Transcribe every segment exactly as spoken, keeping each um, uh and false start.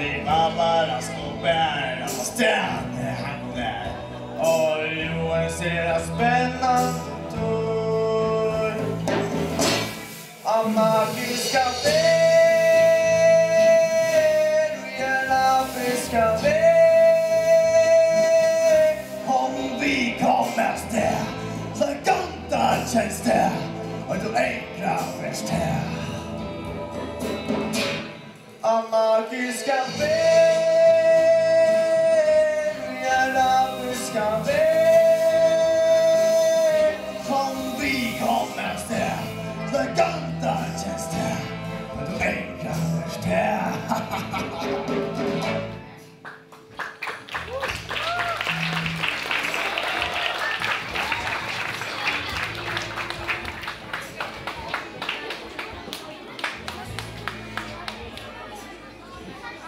Vit var bara so bara á staðnum, hann og har. Og jú, ein sera spennandi tíð. Á magiska ferð, í ein afriska verð. Kom, vit koma avstað, legenda kennst tað, og tú angrar fyrst her. Á magiska ferð, í ein afriska verð. Kom, vit koma avstað, legenda kennst tað, og tú angrar fyrst her.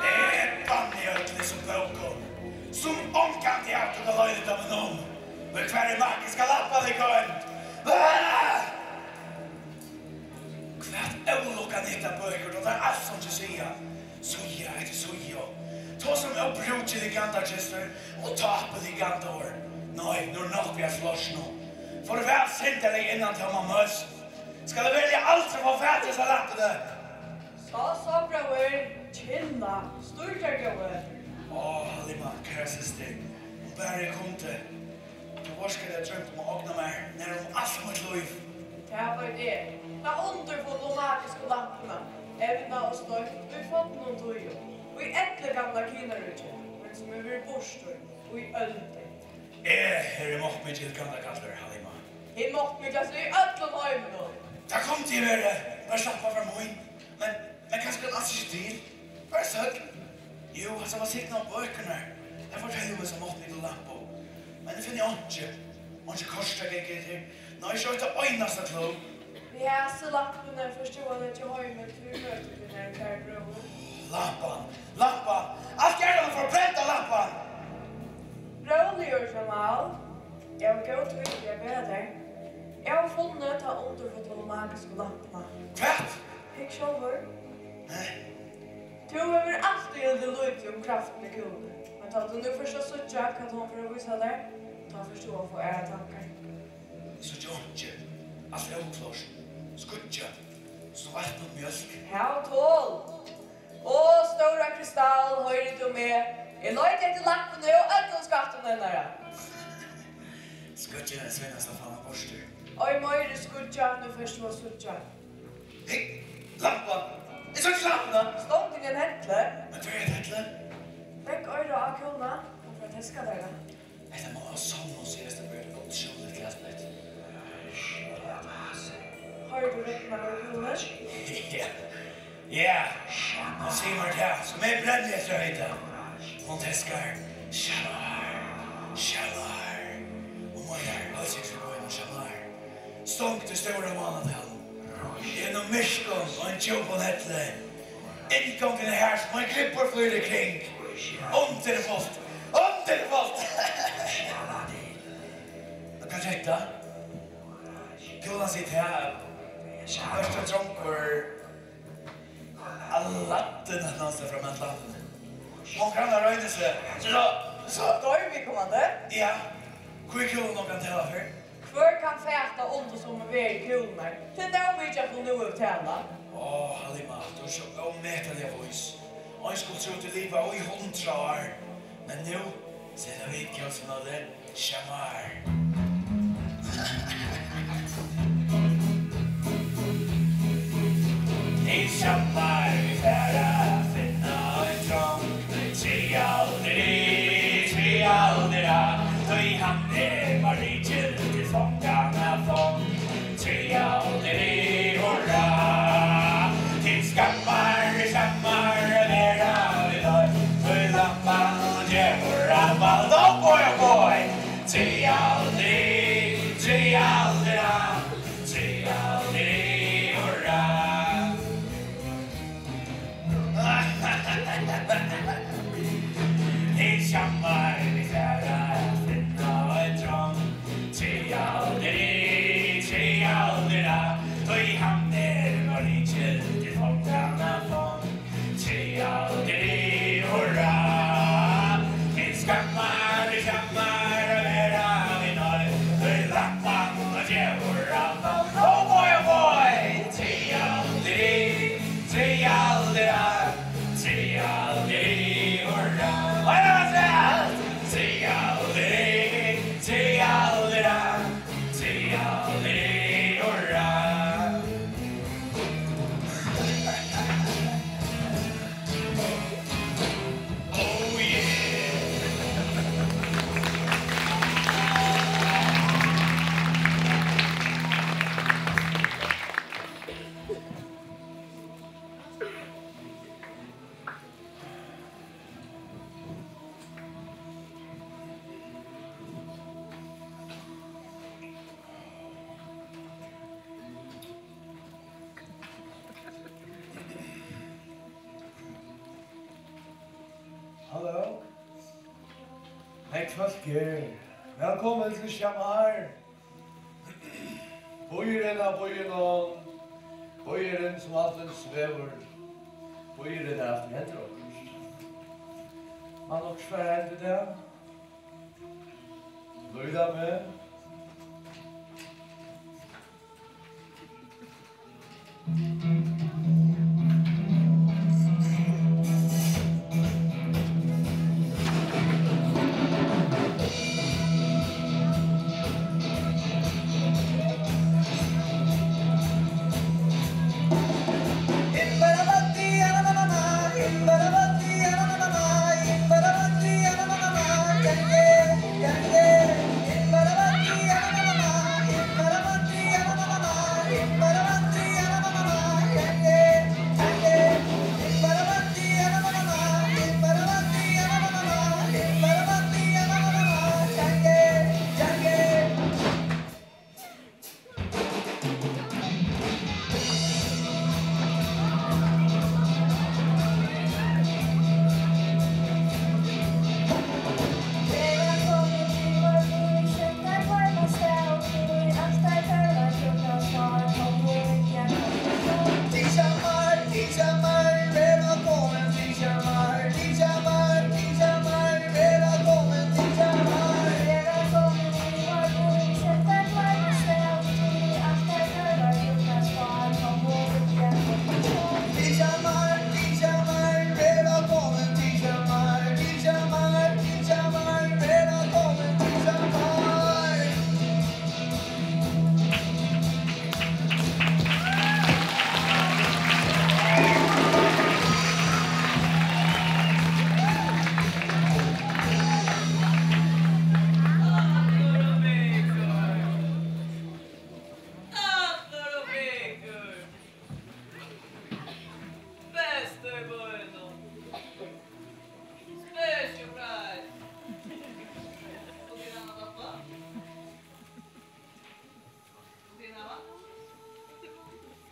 Eg banni øll hesum bókum, sum ongantíð hava nakað heiligt av honum. Men hvar er magiska lappan, eg goymd? Ah! Hvat ólukkan nytta bøkur, tá tær als einki siga? Síða eftir síðu. Tosa um óbrúkilig legendakensla og tápulig legendaorð. Nei, nú er nokk við hasum lortinum. Farvæl, syndarlig, innantóma møsn. Skal eg veruliga aldri fáa fatur í hesi lappuni? So, so, bróðir, kynna, stýr tær, góði. Ó, Halima, kæra systir, um bara eg kundi. Tú veitst, hvat eg droymdi um at ogna mær, nærum alt mítt lív. Tað veit eg. Ta undurfullu og magisku lampuna, evna og stoypt í fornum tíðum, í elligamla Kinaríki, men sum hevur verið burtur í øldir. Eg eri máttmikil gandakallur, Halima. Hin máttmiklasti í øllum heiminum. Tað kundi eg verið, bara slappað frá mín. Men, men kanska hann als ikki til. Bara søgn. Jú, hann skal signa bøkurnar. Tað fortelur um hesa máttmiklu lampu. Men eg finni einki. Einki kort at ganga eftir. Nei, ikki eitt einasta klø. Við hasi lampuni fert tú at leggja heimin fyri føtur tínar, kæri bróðir. Lampan! Lampan! Alt er tað forbrenda lampan! Róligur, Jamal. Eg havi góð tíð fyri at bera tær. Eg havi funnið ta undurfullu og magisku lampuna. Hvat? Hygg sjálvur. Nei. Tú hevur altíð hildið lítið um kraftina í kúluni, men tá tú nú fert at síggja, hvat hon fer at vísa tær, tá fert tú at fáa aðrar tankar. Eg síggi einki. Alt er óklárt. Skýggjað. Sum vatn og mjólk. Hav tol! Ó, stóra krystall, hoyrir tú meg? Eg leiti eftir lampuni og øllum skattum hennara. Skýggini er seinasta fanna burtur. Ei meiri skýggja, nú fert tú at síggja. Hey, lampa! Eg sá ikki lampuna! Stongd inn í ein helli. Men hvar er eitt helli? Legg oyra á kúluna, hon fer at teska tær tað. Hetta má hava sonnað, sigur Estabert, ótrúligt glasmett. Hoyrir tú røddina úr kúluni? Ja. Ja. Hon sigur mær tað, sum eg brenni eftir at heita. Hon teskar: Shamar, Shamar. Hon meinar, als ikki, Shamar. Stongd í stóra mánatalinum. Í einum myrkum og ein djúpum helli. Inngongurin er har, sum ein klippur flýtur kring. Undurfult! Undurfult! Hvat er hetta? Kúlan sigur tað, at ein drongur, Aladdin, at hann sær fram at landinum. Hon kann royna seg. So, so, so. Doyr viðkomandi? Ja. Hví kúlan hon kann tala fyri? Hvør kann fata undir sum er verið kúlunnar? Tað er nóg mikið, at hon nú hevur talað. Ó, Halima, tú ert so ómetaliga vís. Ein skuldi trúð, tú livað í hundrað ár, men nú seta vit kjósin á teg. Shamar. Hey, Shamar, vit fara at finna ein drong. Trialdri, trialdra, tí hann er vár lykil til fanganna fong. Trialdri, hurra, til skammar, skammar at vera við teir, tí lampan gevur avfall. Oh boy, oh boy. Trialdri, trialdra, trialdri, hurra. Hey, Shamar, vit fara at finna ein drong. Trialdri, trialdra, tí hann er vár lykil til fanganna fong. Trialdri, Fólk her, vælkomin til Shamar. Býurin av býunum, býurin sum aldrin svevur, býurin har altíð hendir okkurt. Man okkurt fara at henda í dag? Líða meg. Bestu í býnum. Special prize. Og tit hava, pappa? Og tit hava?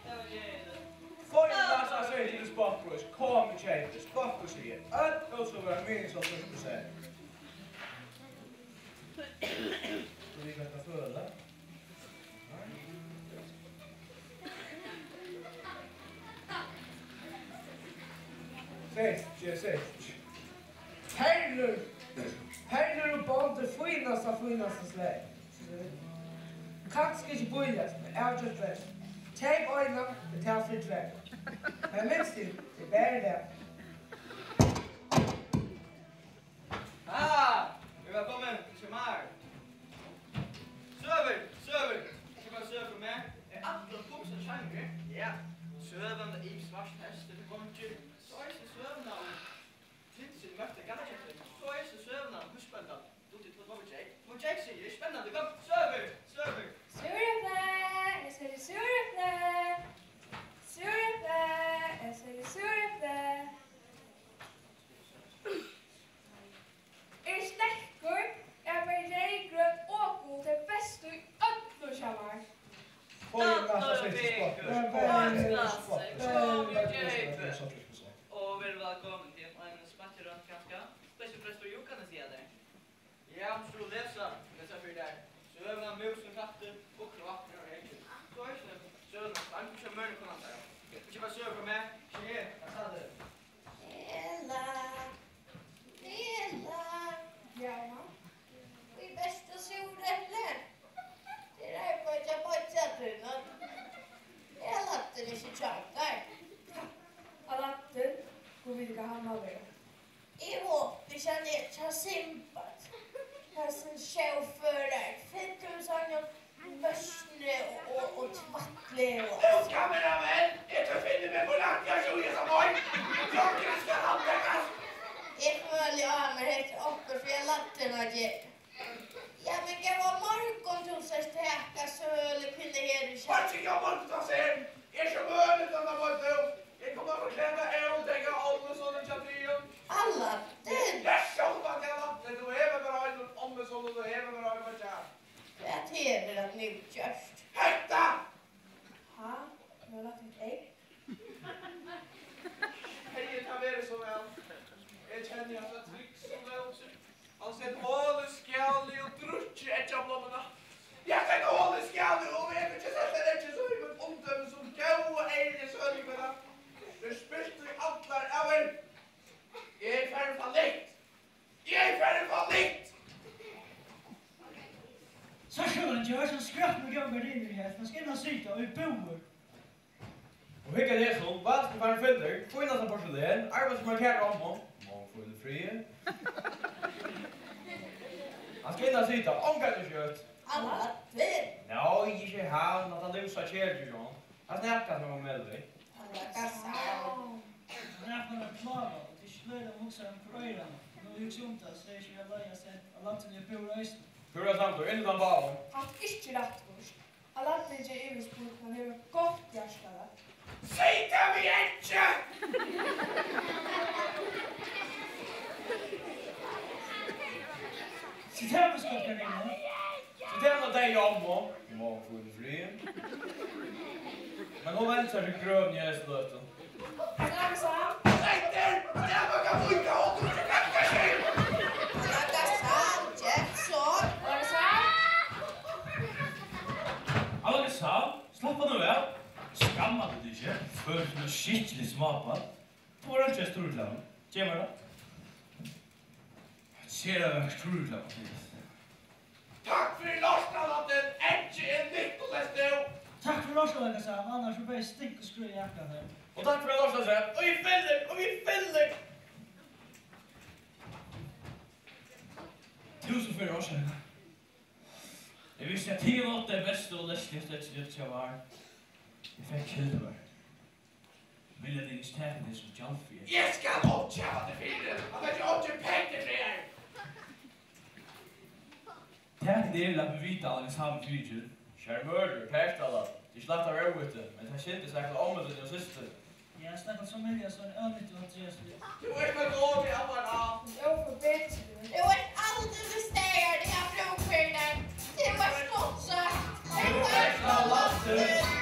Tað var gleðiligt. Fáið ein vasa, sær til spottprís. Kom og keyp spottprís, sigi eg. Øll, og so verða minus hálvtrýss prosent. Og vit kann føla. Seytj, seytj. Perlur, perlur og bond, tað fínasta, fínasta slag. Kanska ikki bíligast, men avgjørt best. Keyp eina, betal fyri tvær. Men minst til, tað er bara tað. Ah, vælkomin til Shamar. Søgur, søgur. Eg má søgja frá mær. Er allir komnir til Shamar? Ja. Søgan um Ibs svarta hest, tað kom til. So er tað søgan um prinsin møtti galdrakettuni. So er tað søgan um húsbóndan. Dugir tú at fáa keyp? Fáa keyp, sigi eg. Spennandi. Kom, søgur, søgur. Súrepli, eg selji súrepli. Súrepli, eg selji súrepli. Er stekkur, er bæði reyðgrøn og gul, tey bestu í øllum Shamar. Fáið ein vasa, seytj, spottprís. Kom og keyp. Og verið vælkomin til ein smakkiroynd, kanska. Bestu prestur, jú, kann eg siga tær. Ja, hon skuldi lesa, lesa fyri tær. Søgan um músin, kattin og krákuna og reykin. So eisini søgan um slanguna hjá møðruni, kunnu tær. Ikki bara søgur frá mær, ikki her, tað sá tað. Ella, Ella. Ja, ja. Í besta súrepli. Tað er arbeiði hjá beiggja tínum. Er lættin ikki hjá tær? Á lættin, Gud veit, hvar hann má vera. Eg hopi, hann er hjá Sinbad. Hasin sjóførarin, fylgir við sínum vøsni og, og, og tvætli og... Nú, kameramann, eg tími meg for langt, eg sigi so mykið. Klokkuni skal handtekast. Eg føli á mær, hetta er okkurt við lættina at gera. Ja, men góðan morgun, tú sært taka sølu, kvinna her í... Beiggi, góðan morgun, tú sært. Er so møguligt, at hann var død? Eg kom at fortelja tær, og tey hava ommusonin hjá tygum. Á lættin? Ja, sjálvandi á lættin. Tú hevur bara ein ommuson, og tú hevur bara ein beiggja. Hvat hevur hann nú gjørt? Hetta! Ha? Hon hevur lagt eitt egg? Hevði tað verið so væl. Eg kenni hatta trikk so væl. Hann setti hol í skalið og drukki eggjablómuna. Eg setti hol í skalið og eg fekk ikki selt eggið, so eg mítt umdømi sum góða, ærliga sølukvinna. Eg spilti í allar ævir. Eg eri farin fallitt. Eg eri farin fallitt. Sært tú, hann ger so skjótt við góðar gardinur her. Hann skal inn og sita í búðini. Og hygg at hesum, vaskurin farin fyllir, fínasta porselæn, arbeiðsmaður kæra ommu, má hon hvíla í friði. Hann skal inn at sita, ongantíð skjótt. Hann rættir. Nei, ikki hann, at hann livsar kæri, John. Hann snakkar sum um Melvin. Hann rakar sær. Hann er farin at klára, og tað er ikki løgið at hugsa um hvør oyra. Nú hugsa um tað, so er ikki at leiðast at, at landið er búr eisini. Púra samdur, inn í tann báðum. Hatta er ikki rætt, Kurt. Hann læt meg ikki yvirspurt, men hevur gott hjartalag. Sig tað við Eddu! Sig tað við Skuggan, Eddu. Sig tað við deyða ommu. Má hon hvíla í friði. Men hon væntar seg grøn í hesi løtu. Snakkið saman. Nei, tað er, tað er bara at fína út úr krakkaskip. Snakkið saman, Jackson. Snakkið saman. Alexander, slappa nú av. Skammar tú teg ikki? Følir seg sum eitt skikkiligt smábarn. Tú ert ikki ein stórur klæðning. Gev mær tað. Sera væl, stórur klæðning. Takk fyri lortuna, Latti. Eggið er nyttuleyst nú. Takk fyri lortuna, Latti, annars so bara stink og skríð í jakkan her. Og takk fyri lortuna, Latti. Og eg fyllir, og eg fyllir. Tú so fyri orsakina. Eg visti, at tygum átti tey bestu og leskiligastu eggini hjá mær. Eg fekk skyldina. Vilja tey ikki taka tey sum gjald fyri? Eg skal átkeypa tey fyri, at tey ikki áttu pengar fyri. Tak tey, lat meg vita, Alexander, fyri. Sjarmørur, persdallar, tað er ikki lætt at vera óviti, men tað skyldist nakað ommu tíni og systur. Ja, stakkals familja, so er ónýtt at Andreas við. Tú ert ein dårlig apparat. Tú ert óforbetranligur. Tú ert aldri til staðar, tá eg havi brúk fyri tær. Tú ert gott sagt. Tú ert ein lattur.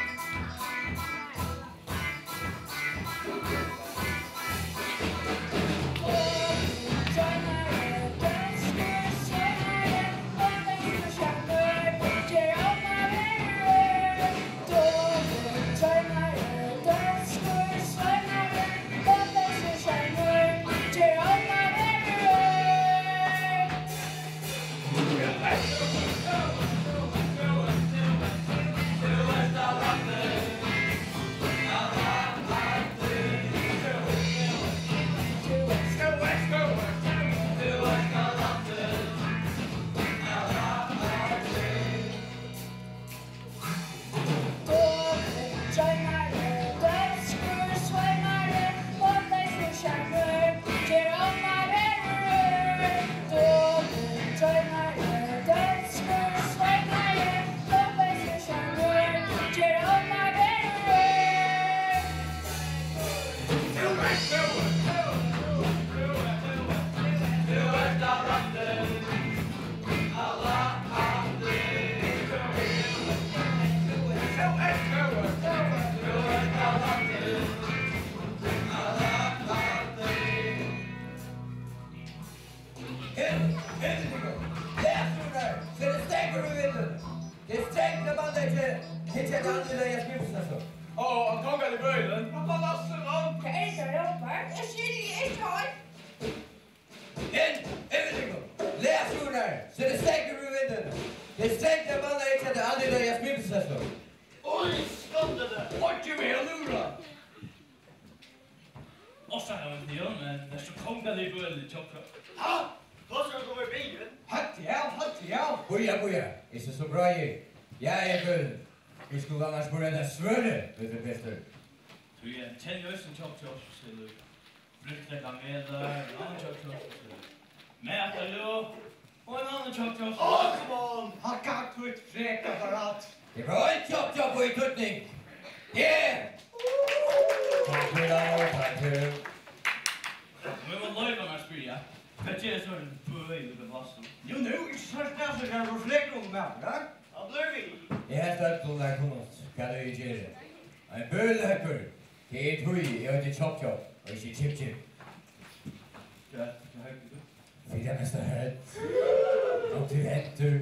Her, her er tykkum. Les úr tær, so er tað steðgur í vindinum. Tað er strangt at banna ikki, ikki at andliga skriva seg so. Ó, hann kongar í bøilin. Hann fann Lasse vann. Hvat er tað, rópar? Eg skilji ikki heilt. Her, her er tykkum. Les úr tær, so er tað steðgur í vindinum. Tað er strangt at banna ikki at andliga skriva seg so. Oj, skundið teg. Oj, meg at lura. Orsaka, Leon, men tað er so kongalig bøli, tjokk. Ha? Tosar tú við bilen? Halt teg av, halt teg av. Bíða, bíða. Eg sigi so greiðir. Ja, eg vil. Eg skuldi annars spurt eftir svørði, veitst tú, Petur. Tú, eg kenni eisini tjokk, tjokk, sigur tú. Brúkta kamelar, og annan tjokk, tjokk, sigur tú. Men at tað ljóð. Og ein annan tjokk, tjokk. Á, come on! Hakka, tú ert frek apparat. Tað var ein tjokk, tjokk í týdning. Yeah! Takk fyri tað, takk fyri. Men hvat loyva mær at spyrja? Hvat ger so ein bø í lítla plássum? Jú, nú, ikki so spæsliga, tú ert frek, ungi maður, ja? Hann blívur við. Eg helt øllum var kunnat, hvat eg geri. Ein bø leggur. Tað er tí, eg eiti Tjopp Tjopp, og ikki Tjipp Tjipp. Hvat, hvat heldur tú? Fyri Næsta hørt. Og til hentur.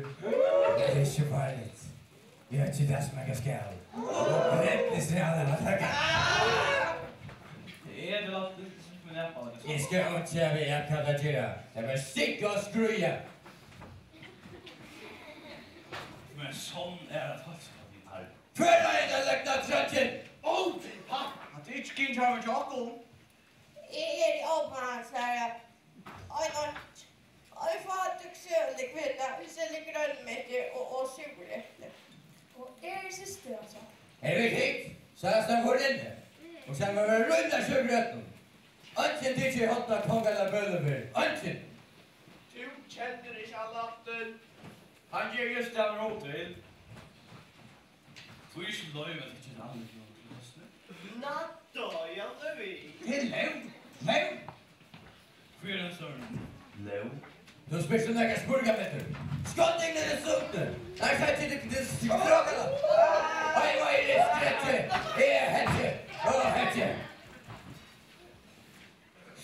Det er ikke farligt. Jeg har ikke det, som jeg skal. Og det er ikke snart, at jeg kan. Det er det, at du, men jeg har ikke. Jeg skal ikke have, jeg kan da til det. Det var sikkert at skryde. Men sånn er det faktisk, at vi har. Hvar er tað løgna trøllið? Ódin, ha? At ikki gingið hava hjá okkum. Eg eri óbans, harra. Ein, ein, ein fátæk søgulig kvinna, ið selur grønmeti og, og súrepli. Og eg eri systir hansara. Eru vit hitt, so er tað hon inni. Og sum verður rúmd av súrepli. Eingin tekur í hond á kong ella bønur fyrr. Eingin. Tú kennir ikki Aladdin. Hann ger júst tað, hann er til. Hví ikki loyva at hyggja til annað til hosni? Nadda, ja, tað við. Til lóg? Lóg? Hví er hann stórur? Lóg. Tú spyrt so nakrar spurningar, Petur. Skot inn í sumpi. Nei, sætt teg til, til strákarnar. Oj, oj, eg skrekki. Eg hekki. Eg hekki.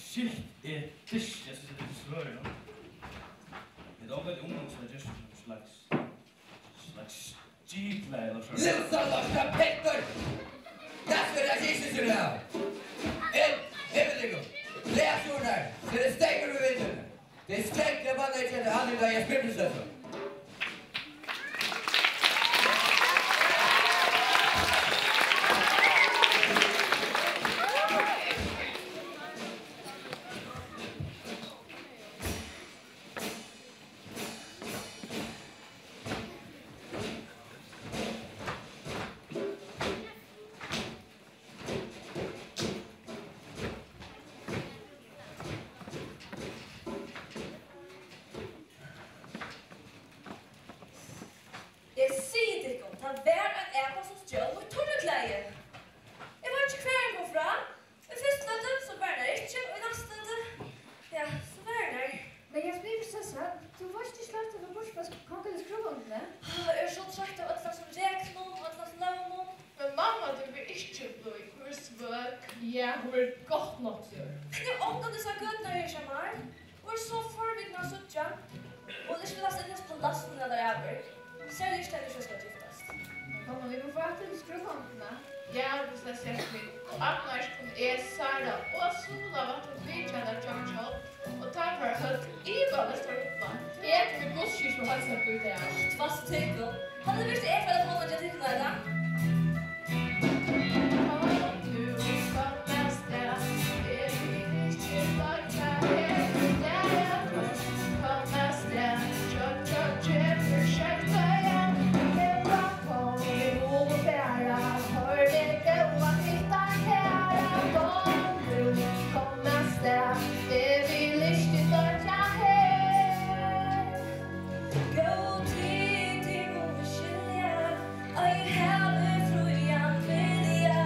Shit, eg dyrki, eg skal svara. Eg tók eitt ungdómsfólk, ger sum slags, slags skiplag ella so. Lúsa, lorta, Petur! Lat meg lesa Jesus út av. Eg, eg vil ikki. Les orð her, so er tað steðgur við vindin. Tað er strengt, eg bara ikki, at hann er, eg spyr meg so. Eg sigi tykkum, tað var ein apa, sum stjól mítt turriklæði. Eg veit ikki, hvar hann kom frá. Í fyrstu løtu, so var hann har ikki, og í næstu løtu, ja, so var hann har. Men Jasmin, prinsessa, tú veitst ikki, sleppt at fara burtur frá sk-, kongaligu skrúðhondini? Eg eri so troytt av øllum hasum reglunum og øllum hasum lógum. Men mamma tín verður ikki blíð, hon er svøk. Ja, hon verður gott nokk svøk. Eg havi ongantíð sæð gøturnar her hjá mær. Hon er so forvitin at síggja. Hon vil ikki spæla inn í palassið, meðan tað er avbyrgd. Serliga ikki, tá ið vit skal giftast. Mamma, vit mugu fara aftur til skrúðhondina. Ja, prinsessa Jasmin. Og annars kunnu eg, Sara og Sula vara til vitjan hjá John Cho. Og tá fara fólk ivaleyst at rulla. Eg komi guds skyld at heilsa upp í dag. Tvass tykkum. Hann er víst, eg fari at lóna hjá tykkum, ella? Kom nú, kom avstað, eg vil ikki doyggja her í dag. Kom avstað, John Cho kemur skjótt, ja. Eg var komin út bara, hoyr, góða fittan kæra. Kom nú, kom avstað, eg vil ikki doyggja her. Góð tíð, tit mugu skilja, ei havi frían vilja.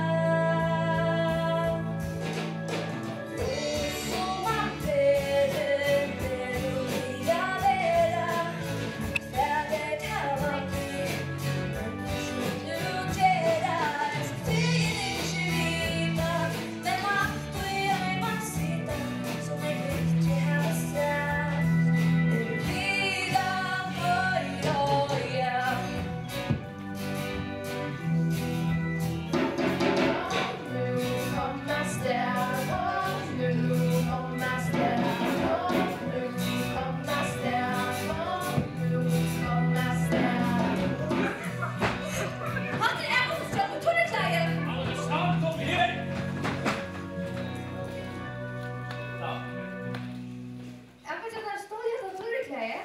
Hvussu langt verður, verður við at vera? Hvat er talandi? Hvussu nú gerast? Vil ikki vita, men alt í einum sita, sum eg ikki havi sæð. Er við at hoyra, ja. Hatta er Emma, sum stjól mítt turriklæði. Kom her. Takk. Emma, eg havi stolið hetta turriklæðið.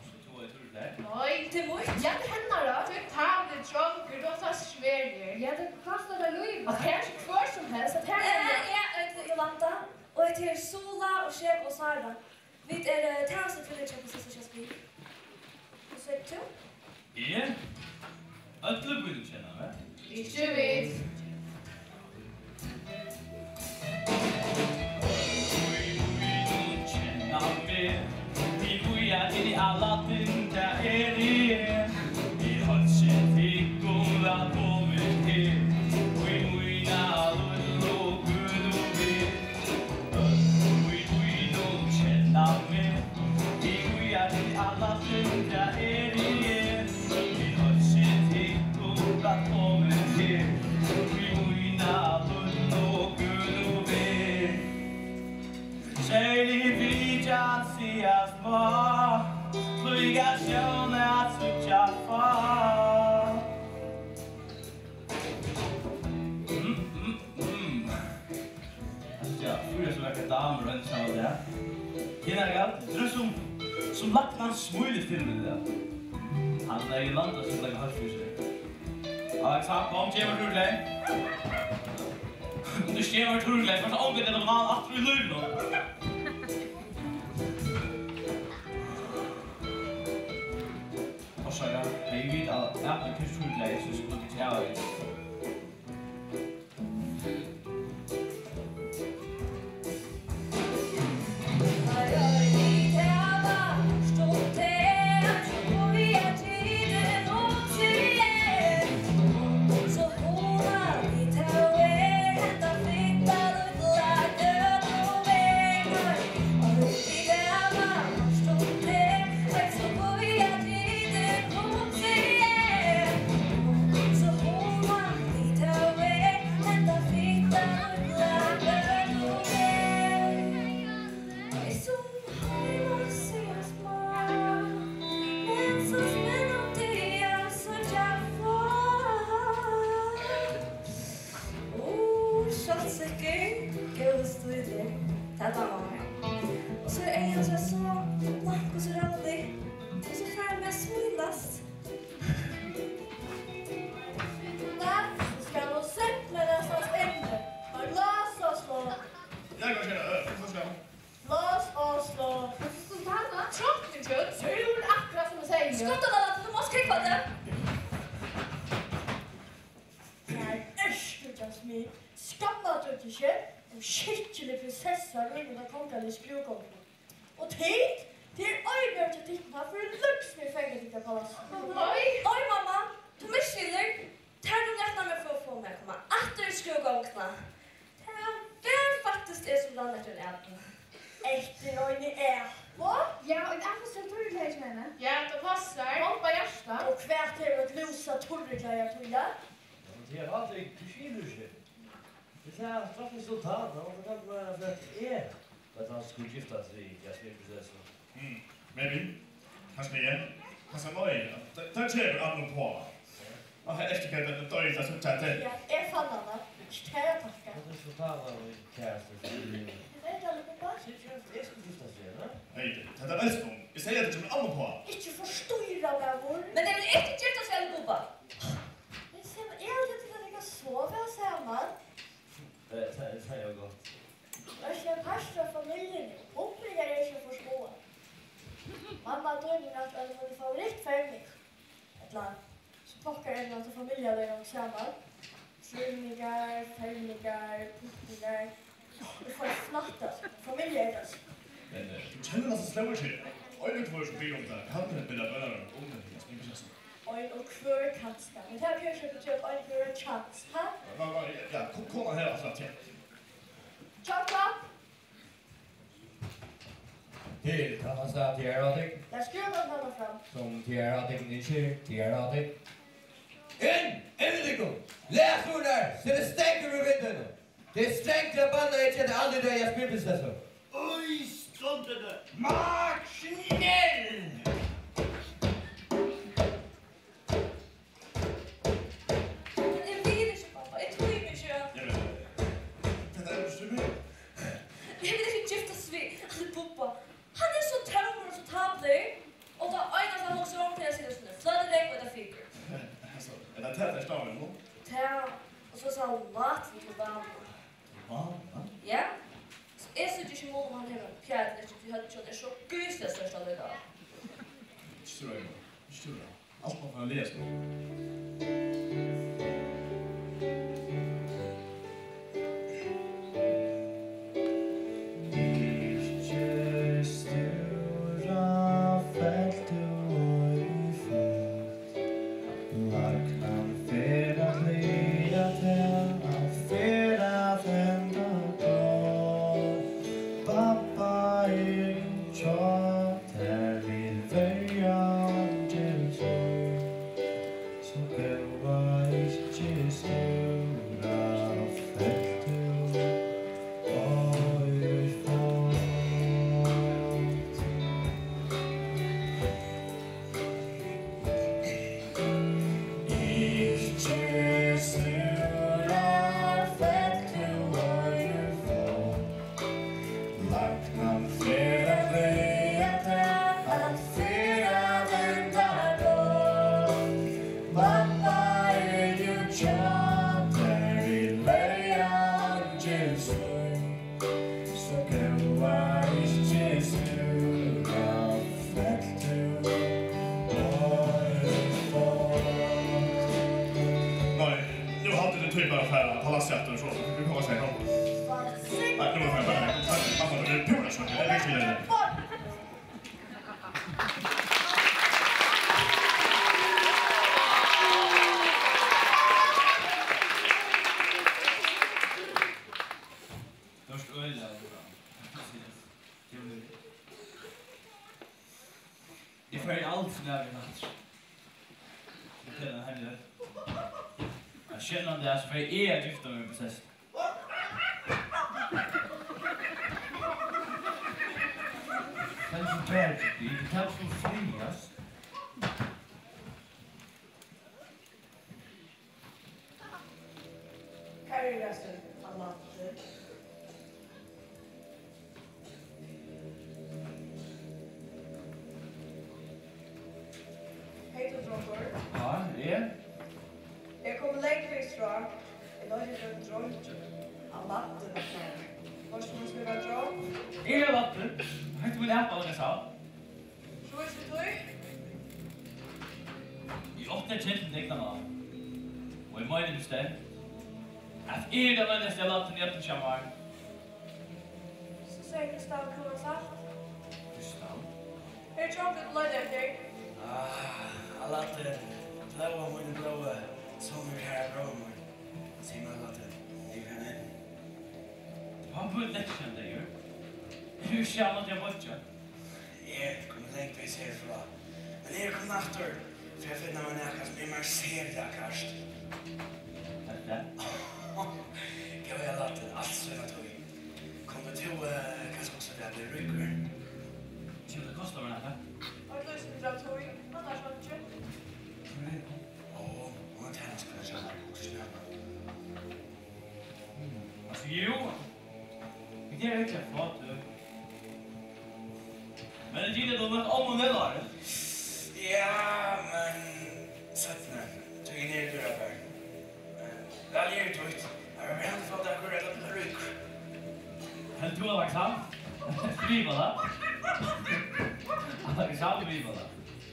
Skalt tú hava eitt turriklæði? Nei. Tað er mítt. Ja, tað er hennara. Tú ert tann, tú ert drongur, tú ert tann sverigur. Ja, tað kostar tað lívið. Og tað er ikki hvør sum helst, at tað er. Eh, eg eiti Jolanta, og hetta er Sula og Sheb og Sara. Vit eru, eh, tænastutvillingir hjá prinsessu Jasmin. Hvussu eitur tú? Eg? Øll í býnum kenna meg. Ikki vit. Øll í býnum kenna meg. Vit bíða til Aladdin, tað eri eg. Eg heilsi tykkum vælkomin her. Í mína lítlu gøtu her. Øll í býnum kenna meg. Serlig vitjan sigast má, líka sjón at síggja fá. Mm, mm, mm. Ja, fýra so vakrar damur og ein saman der. Hina gal, drøs sum, sum lagt mann smílit til meg der. Hann er í landa, so er heilt fyri seg. Alexa, kom, gev mær turriklæði. Um tú ikki gevur mær turriklæði, fært tú ongantíð at mala aftur í lívinum. Orsaka, hey, vit hava, ja, men hvussu turriklæði, so skulu tit hava vit. Sjálvsikkur, góður stílur. Tað dámar mær. Og so er eygað hansara so blankt og so róligt. Og so fær hann meg at smílast. Nei, tú skalt nú simpelthen lesa spennandi. Og lás og slá. Ja, hvat skjer? Hvat skjer? Lás og slá. Trongt í tjøt. Tú er akkurát sum eg segði. Skunda tær, Lalla, tú mást kúgva teg. Har ert tú, Jasmin. Skammar tú teg ikki? Ein skikkilig prinsessa rýmir ta kongaligu skrúðgongina. Og tit, tit eru ein bjørn til tykkum, hann fer í løgg sum eg fangatikið av palassinum. Nei. Nei, mamma, tú misskilur. Tær kunnu rætta meg fyri at fáa meg at koma aftur í skrúðgongina. Tað var faktiskt eg, sum rann eftir eini apu. Eftir eini apu? Ja, ein apa sum turriklæði hjá henni. Ja, tað passar. Bomba hjarta. Og hvat hevur eitt lúsa turriklæði at týða? Ja, men tað er alt, eg skilur ikki. Vit hava trátt resultat, og tað kann vera, at eg veit, hann skuldi giftast við Jasmin prinsessu. Mm, maybe. Kanska eg. Kanska nei. Tað, tað kemur an uppá. Og her eftir hvat tað doyr, tað sum tað er. Ja, eg fann hana. Ikki tær at takka. Tað er so tað var við kærastu. Eg veit, Lallabubba. Sigur, eg skuldi giftast við hana. Hey, tað er elst um. Eg sigi, at tað kemur an uppá. Ikki forstýra, maður. Men eg vil ikki giftast við Lallabubba. Men Selma, eg haldi, at tit hava so væl saman. Eh, tað, tað er jo gott. Veitst tú, ein partur av familjuni, og puppungar eru ikki at forstýra. Mamma tín er alt ein av mínum favorittfamiljum. Ella, so pokkar er tað at familjan er gongd saman. Trímenningar, fermenningar, puppungar. Eg fái fnatt av tí. Familja er tað. Men, eh, tú kennir hana so slett ikki. Ein og hvør sum biður um tað, kann byrja bønarorð um hana, sum eg ikki Ein og hvør kanska. Men tað kann ikki betýða, at ein og hvør hevur ein kjans, ha? Hva, hva, ja, ja, kom, kom her, aftur, ja. Chop, chop! Til, kann man siga, til ære av tykkum? Lat skrúvan koma fram. Sum til ære av tykkum, ynskir, til ære av tykkum. Inn! Inn við tykkum! Les hurðarnar! Set stengur við vindeygunum! Tað er strangt til at banna, eg geti aldri doyð, Jasmin prinsessa. Í strondini. Magnell! Eg vil ikki, babba. Eg tími ikki. Jamen, hvat er tað, tú sigur? Eg vil ikki giftast við Lallabubba. Hann er so tómur og so tápuligur. Og tað einasta, hann hugsar um, tað er at sita sum ein fløturógv og eta fikur. Altso, er tað tað, tað er støðan nú? Tað, og so salat við til vana. Til vana? Ja. So eg síggi ikki mun, um hann hevur ein pjata ella ikki, tí høvdið hjá honum er so gysiliga stórt allíkavæl. Ikki so rætt. Ikki so rætt. Alt man fær at lesa. Ikki stúra, fell tú í fót. Lagnan fer at laga teg, alt fer at enda gott. Babba er jú hjá tær, vil verja eingil tín. So Hann fer at ræða tað, hann fer at venda tað. Mamma er jú hjá tær í leygarangilstíð, so góða, ikki stúra, fell tú orð. Nei, nú haldi eg, tað er tíð bara at fara á palassið aftur, so vit koma seinni. Nei, nú má eg fara. Nei, nei, nei, nei, nei, nei. Tú ert øgiliga góður. Eg fari aldrin at vera aftur. Fortel ein hemmeligheit. Ein skelnan dag, so fari eg at gifta meg við prinsessu. Tað er so bært, tað er so fríast. Kæri Lasse, Aladdin. Hey, tú drongur. Ja, eg? Eg komi langt vegis frá. Eg leiti eftir einum dreingi. Aladdin er frá. Veitst tú, hvussu skal vera drong? Eg eri Aladdin. Hetta er mín app, Aladdin. Trýst tú tí? Eg átti at kent mítt egna navn. Og eg meini bestemt, at eg eri tann einasti Aladdin í øllum Shamar. So segði Kristall, hvat hann sagt? Kristall? Her er drongur, tú leitar eftir. Ah, Aladdin, blóða mín, blóða, sonur kæra bróður mín. Sig mær, Aladdin, er hann inn? Hann býr í Leksand, jú. Eg eri ikki saman við beiggja. Eg eri komin langt vegis herfrá, men eg eri komin aftur fyri at finna mær nakað, sum er mær sera kært. Hetta? Góði Aladdin, alt sína tíð. Kundi tú, eh, kanska hugsa tær at blíva ríkur? Kemur tað at kosta mær nakað? Eitt lítið sindur av tíð, annars einki. Ó, hon er tænaskvinna hjá mær, hugsa ikki nakað. Altso, jú. Vit eru ikki at fáa tøk. Men eg giti, tú møtti ommu Nilari. Ja, men seinni. Tøgini eru dýrabar. Men væl er títt. Har er hann fátt at koyra til rík. Heldur tú, Alexander? Skriva tað. Alexander skriva tað.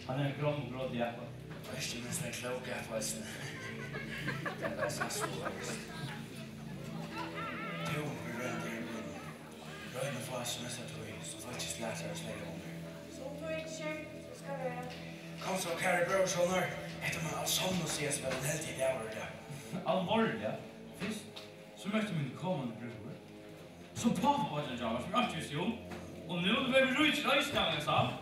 Hann er ein grom og grót í Jakob. Veitst tú, mens tað er klók at eisini. Tað er bara sagt, tú veitst. Tú, við roynd er í býnum. Royn at fáa sum mest av tí, so fólk ikki slatar og slegja um meg. Sum tú ynskir, so skal vera. Kom so, kæri bróðursonur, hetta má av sonnum sigast vera ein heldigur dagur í dag. Álvarsliga? Fyrst, so møtti mín komandi brúður. So pápabeiggin hjá mær, sum eg ikki visti um. Og nú verða vit ríkir eisini, Alexander.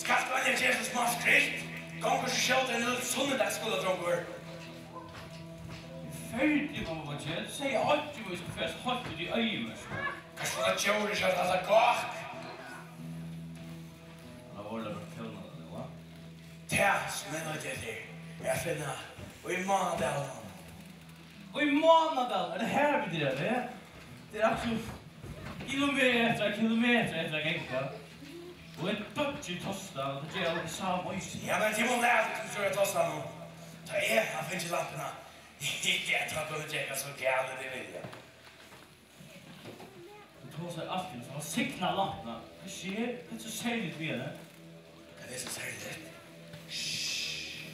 Skalt tú endiliga gera so smá skritt? Gongur so skjótt ein lítil sunnudagsskúladrongur. Ferdig, mamma, hvat ger? Segði einki, vit skulu fara heilt út í oyðimørkina. Hvat skal tað djórið skjótt halda gák? Hann er veruliga bara kónað nú, va? Tað, sum eg leiti eftir, er at finna í Mánadalinum. Í Mánadalinum? Er tað har, vit eru, eh? Tað er altso kilometrar, kilometrar eftir at ganga. Og eg doyggi í tosta, og tað ger eg í sama eisini. Ja, men tit mugu læra tykkum at koyra tosta nú. Tá eg havi fingið lampuna, ja, tá kunnu tit ganga so galið tit vilja. Tú tosar altíð um at signa lampuna. Hvat skjer? Hvat er so serligt við henni? Hvat er so serligt? Shh,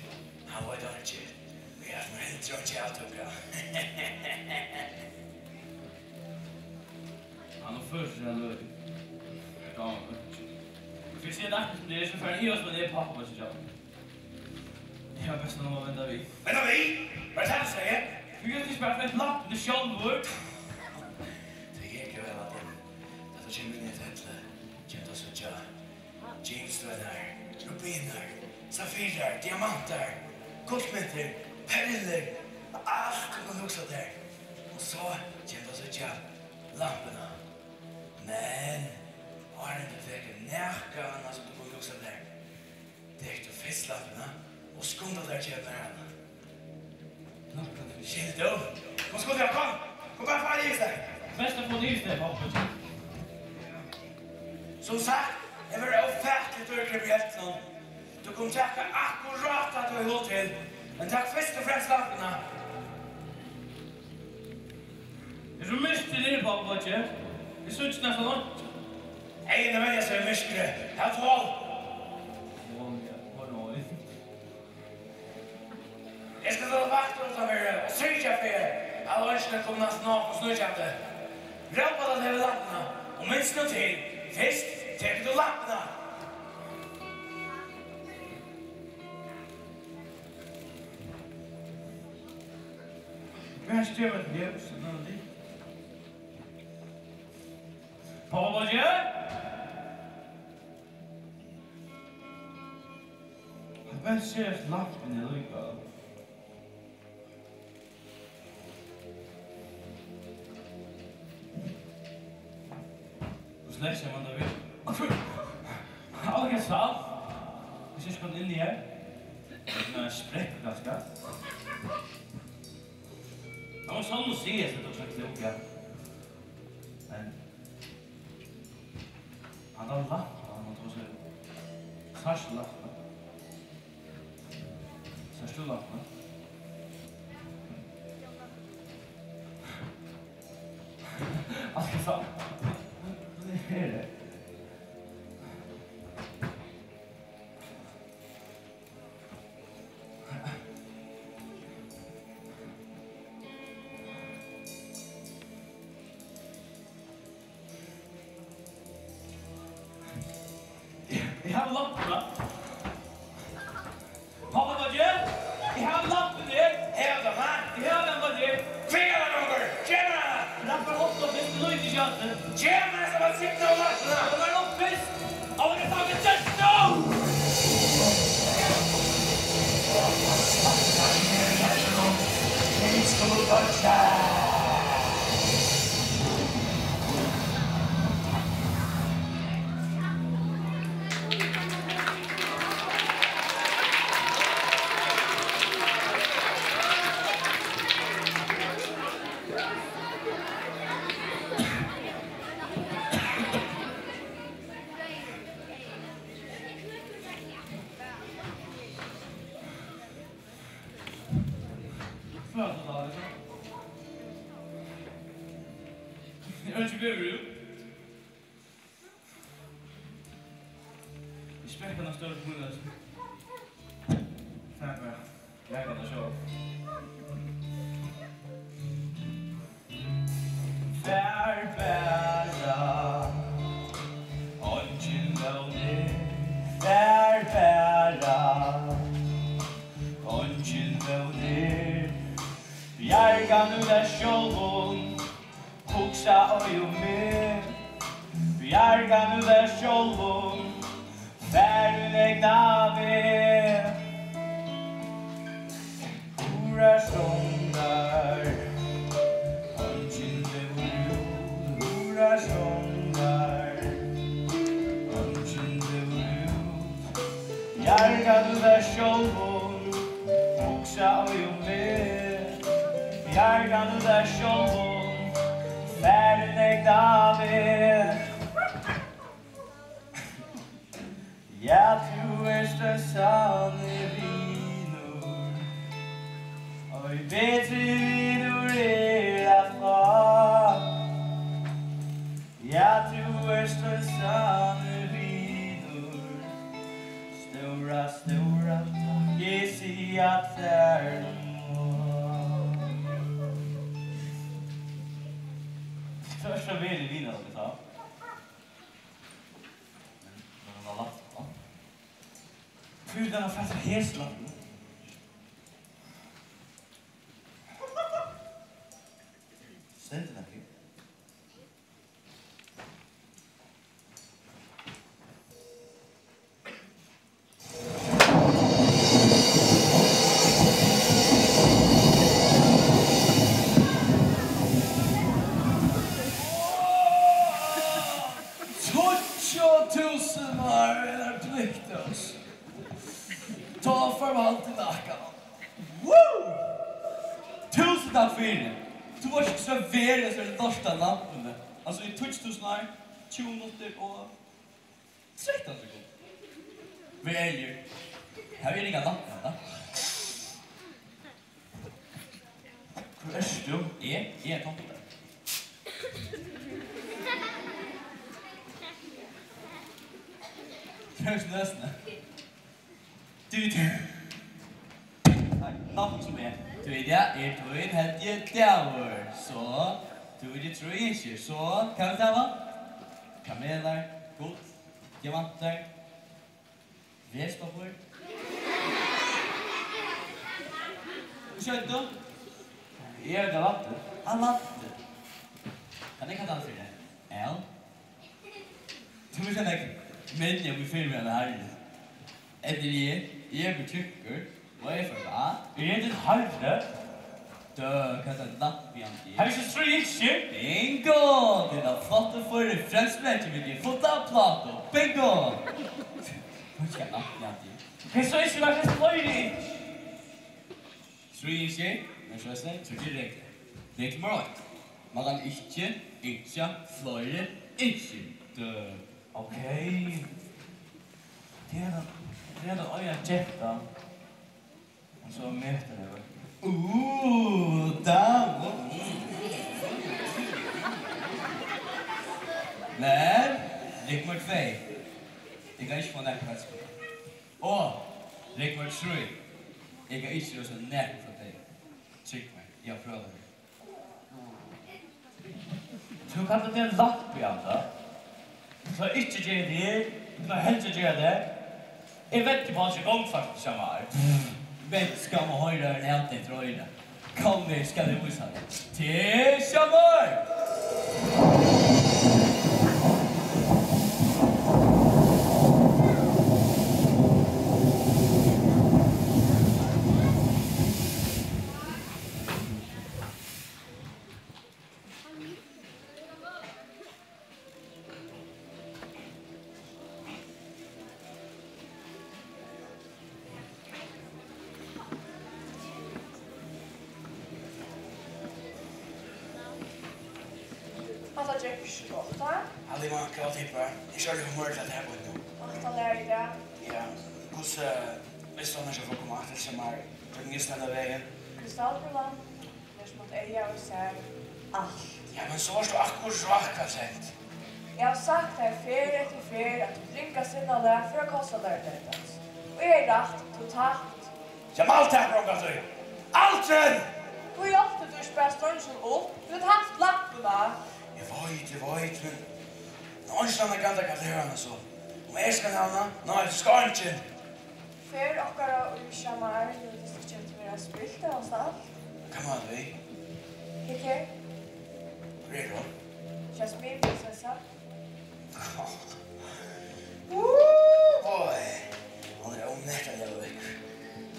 hann veit einki. Vit hava sum heldur einki avtúgva. Hann uppførir seg sera løgið. Eg dámar einki. Fyri at siga tað akkurát sum tað er, so fari eg at ivast um, at eg er pápabeiggin hjá honum. Eg havi best, hann má venda við. Venda við? Var tað tað, tú segði? Tú kanst ikki bara flett lampuna sjálvur. Tað er ikki væl, Adrian. Tá tú kemur inn í hetta hellið, kemur tú at síggja gimsteinar, rubinur, safirar, diamantar, gullmyntir, perlur, alt tú kanst hugsa tær. Og so kemur tú at síggja lampuna. Men Kom, tá tær kemur hana. Skil tú? Kom, skunda, kom! Kom bara, far í seg! Best at fáa niður í seg, Pápi. Sum sagt, eg verði ófatiligt dýrgripur í hellunum. Tú kundi taka akkurát tað, tú hevur hug til, men tak fyrst og fremst lampuna. Ert tú myrkri niðri, Pápi Beiggi? Eg síggi næstan einki. Eyguni venja seg við myrkri. Hav tol. Tol, ja. Tol, ja. Eg skal standa vaktir uttanfyri og syrgja fyri, at eingin kemur næstan á okkum sníkjandi. Rópa, tá tú hevur lampuna, og minst nú til, fyrst tekur tú lampuna. Hvar kemur ljósið, Nandi? Pápi Beiggi? Hann bent sær eftir lampuni allíkavæl. Hvussu leingi man tað við? Alga salt. Hvussu er skot inn í her? Ein sprekkur kanska. Hann var sonn og siga, at tað var so klókt, ja. Men Hann hevur lampu, hann tosar. Sært tú lampuna? Sært tú lampuna? Alt er saman. Her er. Eg havi lampuna. Pápi Beiggi, eg havi lampuna her. Hevur tú hana? Eg havi hana, Beiggi. Hvar er hon, drongur? Gev mær hana! Lampan er ofta fyrst, nú er ikki hatta. Gev mær hesa velsignaðu lampuna! Hon er ofta fyrst. Á, hon er fucking just now! Eg eri ikki veður út. Vit sprekka hana størri kommunu. Far bara. Eg kann tað sjálv. Far bara. Eingin vón er. Far bara. Eingin vón er. Bjarga nú tær sjálvum. Hugsa ei um meg, bjarga nú tær sjálvum, far tín egna veg. Hurðar stongdar, eingin dregur út, hurðar stongdar, eingin dregur út. Bjarga nú tær sjálvum, hugsa ei um meg. Bjarga nú tær sjálvum, far tín egna veg. Ja, tú ert ein sannur vinur, ein betri vinur er at fá. Ja, tú ert ein sannur vinur. Stóra, stóra takk, eg sigi tær nú. Tú ert so væl í vinarliga, tá. Men, men hon har lagt á. Fyri den har fast heslan. Stendur nakað? Tíggju túsund ár er blitt, altso. Tá farvæl til nakað. Woo! Túsund takk fyri. Tú vart ikki so verið, so lort av lampuni. Altso, í tíggju túsund ár, tjúgu minuttir og trettan sekund. Ver ærligur. Havi eg ringa lampu handa? Hvør ert tú? Eg? Eg eri tomta. Hvør er nøsna? Tú, tú. Takk, nokk sum er. Tú, í dag er tín helgi dagur, so tú, vit trýstir, so hvat vil tú hava? Kamelar, gull, diamantar, vespappír. Hvussu eitur tú? Eg eri Galantur. Galantur. Kann eg kalla hann fyri Al? Tú ert ein minni um fyri meg, Harry. Ella eg, eg eri tjúkkur, og eg fari á. Eg eri tín harri. Dø, hvat er lampi hann til? Har er ikki stríð, ikki? Bingo! Tað er flott at fáa referensleiki við tí fulla plátu. Bingo! Hvat skal lampi hann til? Hey, so ikki, hvat er fleiri? Trý ynskir, men so er tað tríggir reglur. Regla nummar eitt. Man kann ikki ynskja fleiri ynskir. Dø. Ok. Tað er tað, tað er tað eiga genta. Og so metur tað. Uh, dama. Men, regla nummar tvey. Eg kann ikki fáa nakran at spæla. Og regla nummar trý. Eg kann ikki roysa nakran frá tey. Trúgv mær, eg havi prøvað tað. Tú kallar teg ein lampuanda. Tú klárar ikki at gera tað her, tú klárar heldur at gera tað. Eg veddi upp á ikki gongfart, Shamar. Vent, skal man hoyra ein ant eftir oyra. Kom her, skal eg vísa teg. Til Shamar! Hatta gekk ikki so gott, ha? Halli, man, hvat tippar? Eg skilji humor til at her på nú. Alt er lært, ja. Ja. Hvussu, eh, veitst tú annars, at fólk koma aftur til meg? Hvønn er standa vegin? Krystallkúlan. Her sum eitt eyga og sær alt. Ja, men so ert tú akkurát, Katrine. Eg havi sagt tær ferð eftir ferð, at títt ringa sinnalag fer at kosta tær at deyðast. Og eg hevði rætt, tú tapt. Ja, men alt tekur ongan tíð. Aldrin! Hví hjálpti tú ikki bara stronginum upp? Tú hevði havt lampuna. Eg veit, eg veit, men, men eingin annar kann taka til hana so. Um eg skal hava hana, nei, tú skalt ikki. Ferð okkara í Shamar líkist ikki at vera spilt hóast alt. Hvat meinar tú við? Hygg her. Hvør er hon? Jasmin prinsessa. Ooh, boy. Hon er ómetaliga vøkur.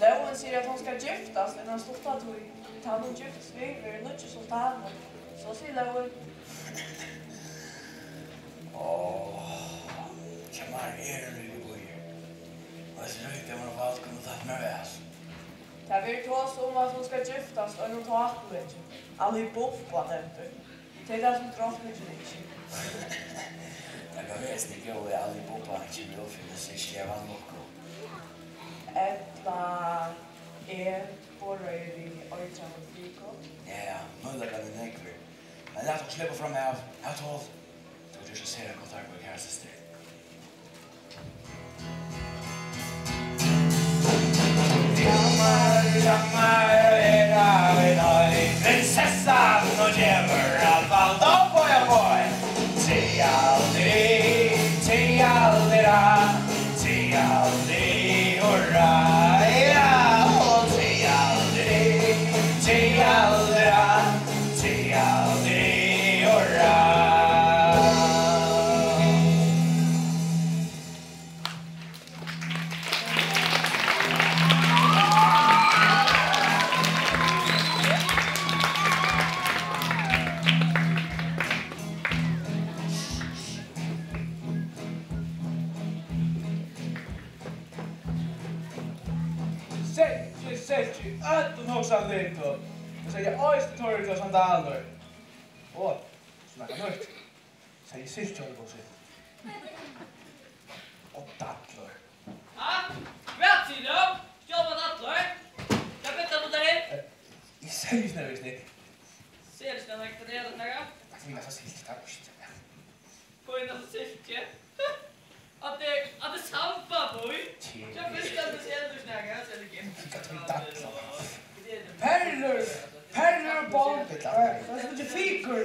Lógin sigur, at hon skal giftast innan stutta tíð. Tá hon gifst við, verður nýggi sultanin. So sigur lógin. Áh, hjá mær er ein ríkur býur. Og hesi ríku, tey vóru væl kunnu tatt mær væl. Tað verður tosað um, at hon skal giftast einum tápulingi. Ali Baba nevndur. Tað er tað, sum drotningin ynskir. Tað kann vera, at tað góða Ali Baba kemur upp fyri seg, eg vanlukku. Ella eg borðaði við eitraðum fikum. Ja, ja, møguleikarnir eru nógvir. Men lat okkum sleppa fram av. Hav tol. Tú hevur gjørt eitt sera gott arbeiði, kæra systir. Jamar, jamar, vera við deg, prinsessan, nú kemur alt vald. Ó, boy, ó, boy. Tjaldri, tjaldra, tjaldri, hurra, ja, ó, tjaldri, tjaldra. Tjaldri, hurra. Silki, silki, øllum hugsan litum. Eg segði eisini torrur og sandalur. Og, so nakað nýtt. Segði silki, hon er góð sitt. Og dallur. Ha? Hvat sigur tú? Stjórna dallur? Hvat vilt tú til? Eh, eg segði ikki nakað, eg segði ikki nakað, hvat er tað nakað? Eg finn, at silki, tað er ikki nakað. Fína silki. At tað, at tað er samba, boy. Tja. Tja, fyrst at tað er ellers nakað, so er tað ikki. Hvat er tað? Perlur, perlur og bold. Tað er ikki fikur.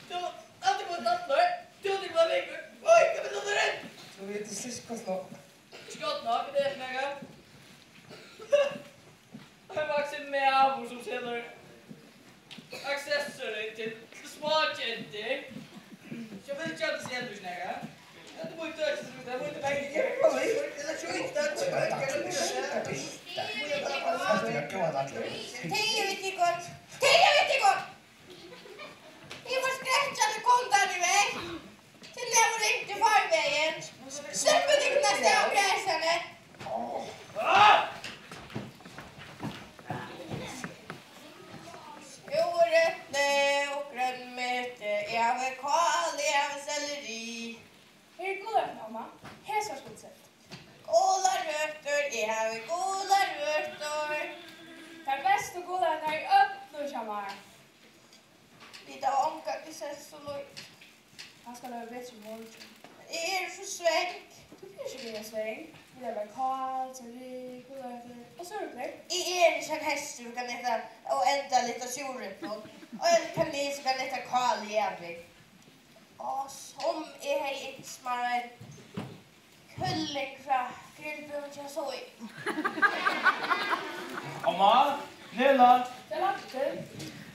Tú, at tú var dallur. Tú, tú var fikur. Oj, hvat er tað? Tú veit, tað er sliskast nokk. Skjótt nokk, tað er ikki nakað. Ein vaksin maður sum selur aksessorir til smágentur. So vil ikki at tað selur ikki nakað. Hetta er mítt døgg, tað er mítt døgg. Tey eru ikki gott. Tey eru ikki gott. Eg var skrekkilig, kom der í veg. Til eg ringdi forvegin. Sleppi tykkum at stava greiðsani. Jú, reytt og grønmeti, eg havi kál, eg havi selleri. Her er gularøtur, mamma. Hesar skulu selt. Gularøtur, eg havi gularøtur. Tær bestu gularøturnar í øllum hjá mær. Vit hava ongantíð selt so lítið. Hann skal vera betri í morgin. Men eg eri so svong. Tú ert ikki vera svong. Vit hava kál, selleri, gularøtur og súrepli. Eg eri ikki ein hestur, sum kann eta og enda litt av súrepli. Og ein kanel, sum kann eta kál í ævig. Og sum eg hevði ynskt mær ein kylling frá grillbúðini hjá Soi. Omma, Nela. Tað er lagt til.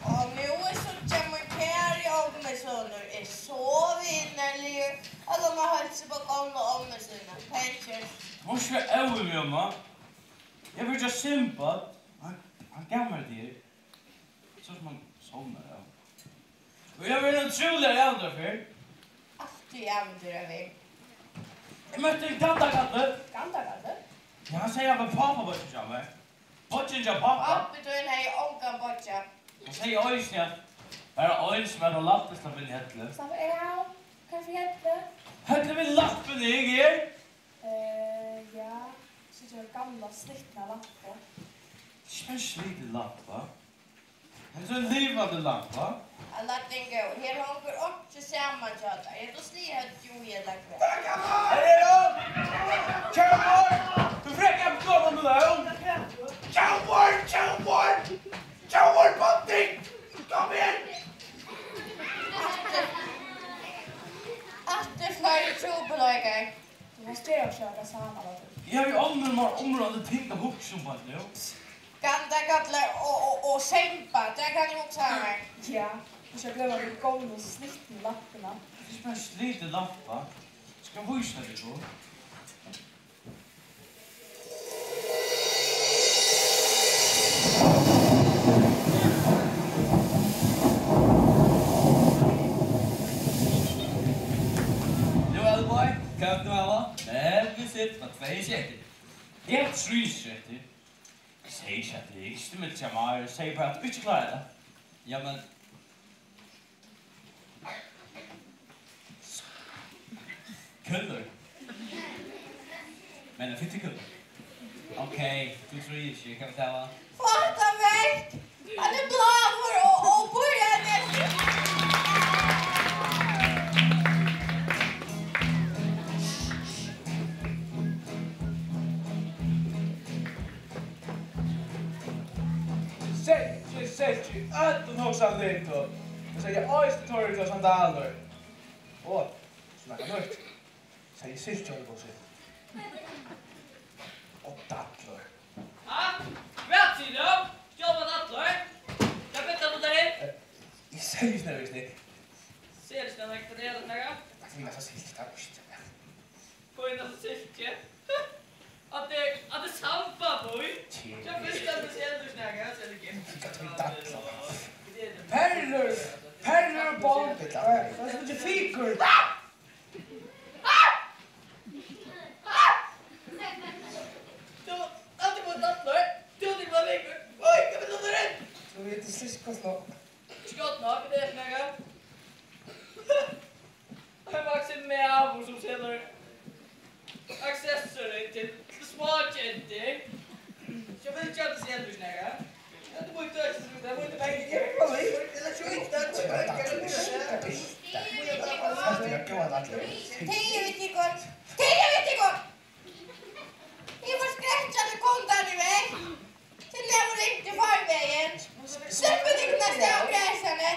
Og nú er síggja mín kæri ommubróðir er so vinarligur at koma og heilsa upp á gomlu ommu sína. Takk. Tú mást ikki vera óvinur, omma. Eg fór hjá Simba. Hann, hann gav mær teg. So sum hann sovnar, ja. Og eg verði ein ótrúliga ævintýraferð. Altíð ævintýraferð. Eg møtti Gandakatti. Gandakatti? Ja, hann segði, hann var pápabeiggin hjá mær. Beiggin hjá pápa. Pápi tín hevði ongan beiggja. Hann segði eisini, at bara ein, sum æt Lættis, slapp inn í hellið. Slapp av. Hvat fyri helli? Hellið við lampuni, eg er. Eh, ja. Síggja gamla, slitna lampu. Ikki bara ein slitin lampa. Hetta er ein livandi lampa. Aladin góði, her hongur einki saman hjá tær. Hetta er sliga høvd, jú, eg legg vel. Her er hann! Tjóvur! Tú frekar at koma nú, da! Tjóvur, tjóvur! Tjóvur, banding! Kom her! Aftur, aftur fleiri trupulleikar. Tú mást gera okkurt av tað sama, Loddur. Eg havi onnur, meir umráðandi ting at hugsa um beint nú. Gandakallar og, og, og Simba, tað kann eg hugsa mær. Ja, tú skalt gloyma tað gomlu, slitnu lampuna. Tað er ikki bara ein slitin lampa. Eg skal vísa tær tað. Nú, Elboy, hvat vilt tú hava? Nei, vit sita á tvey sjetti. Eg havi trý sjetti. Eg segði ikki, at tað er ikki til mildi hjá mær, eg segði bara, at tú ikki klárar tað. Ja, men Kúlur. Men ein fittur kúlur. Ok, tú trýr ikki, hvat vilt tú hava? Fá hatta vekk! Hann er bláur og, og býr her. Silki, silki, øllum hugsan litum. Eg segði eisini torrur og sandalur. Og, so nakað nýtt. Segði silki, hon er góð sitt. Og dallur. Ha? Hvat sigur tú? Stjórna dallur? Hvat vilt tú til? Eh, eg segði ikki nakað, eg segði. Segði ikki nakað, hvat er tað nakað? Eg finn, at silki, tað er ikki nakað. Fína silki. At tað, at tað er samba, boy. Tja. Tja, fyrst at tað er ellers nakað, so er tað ikki. Hvat er tað? Perlur, perlur og bold. Tað er ikki fikur. Ah! Ah! Ikki gott nokk. Ikki gott nokk, er tað nakað? Ein vaksin maður sum selur aksessorir til, til smágentur. So vil ikki at tú selur nakað. Ja, tú mást døkja, tú mást døkja. Eg er bara líka. Ella so ikki døkja. Tey eru ikki gott. Tey eru ikki gott. Eg var skrekkjandi kundan í vekk. Til maður ringdi farvegin. Sleppi tykkum av stað, greiðsani.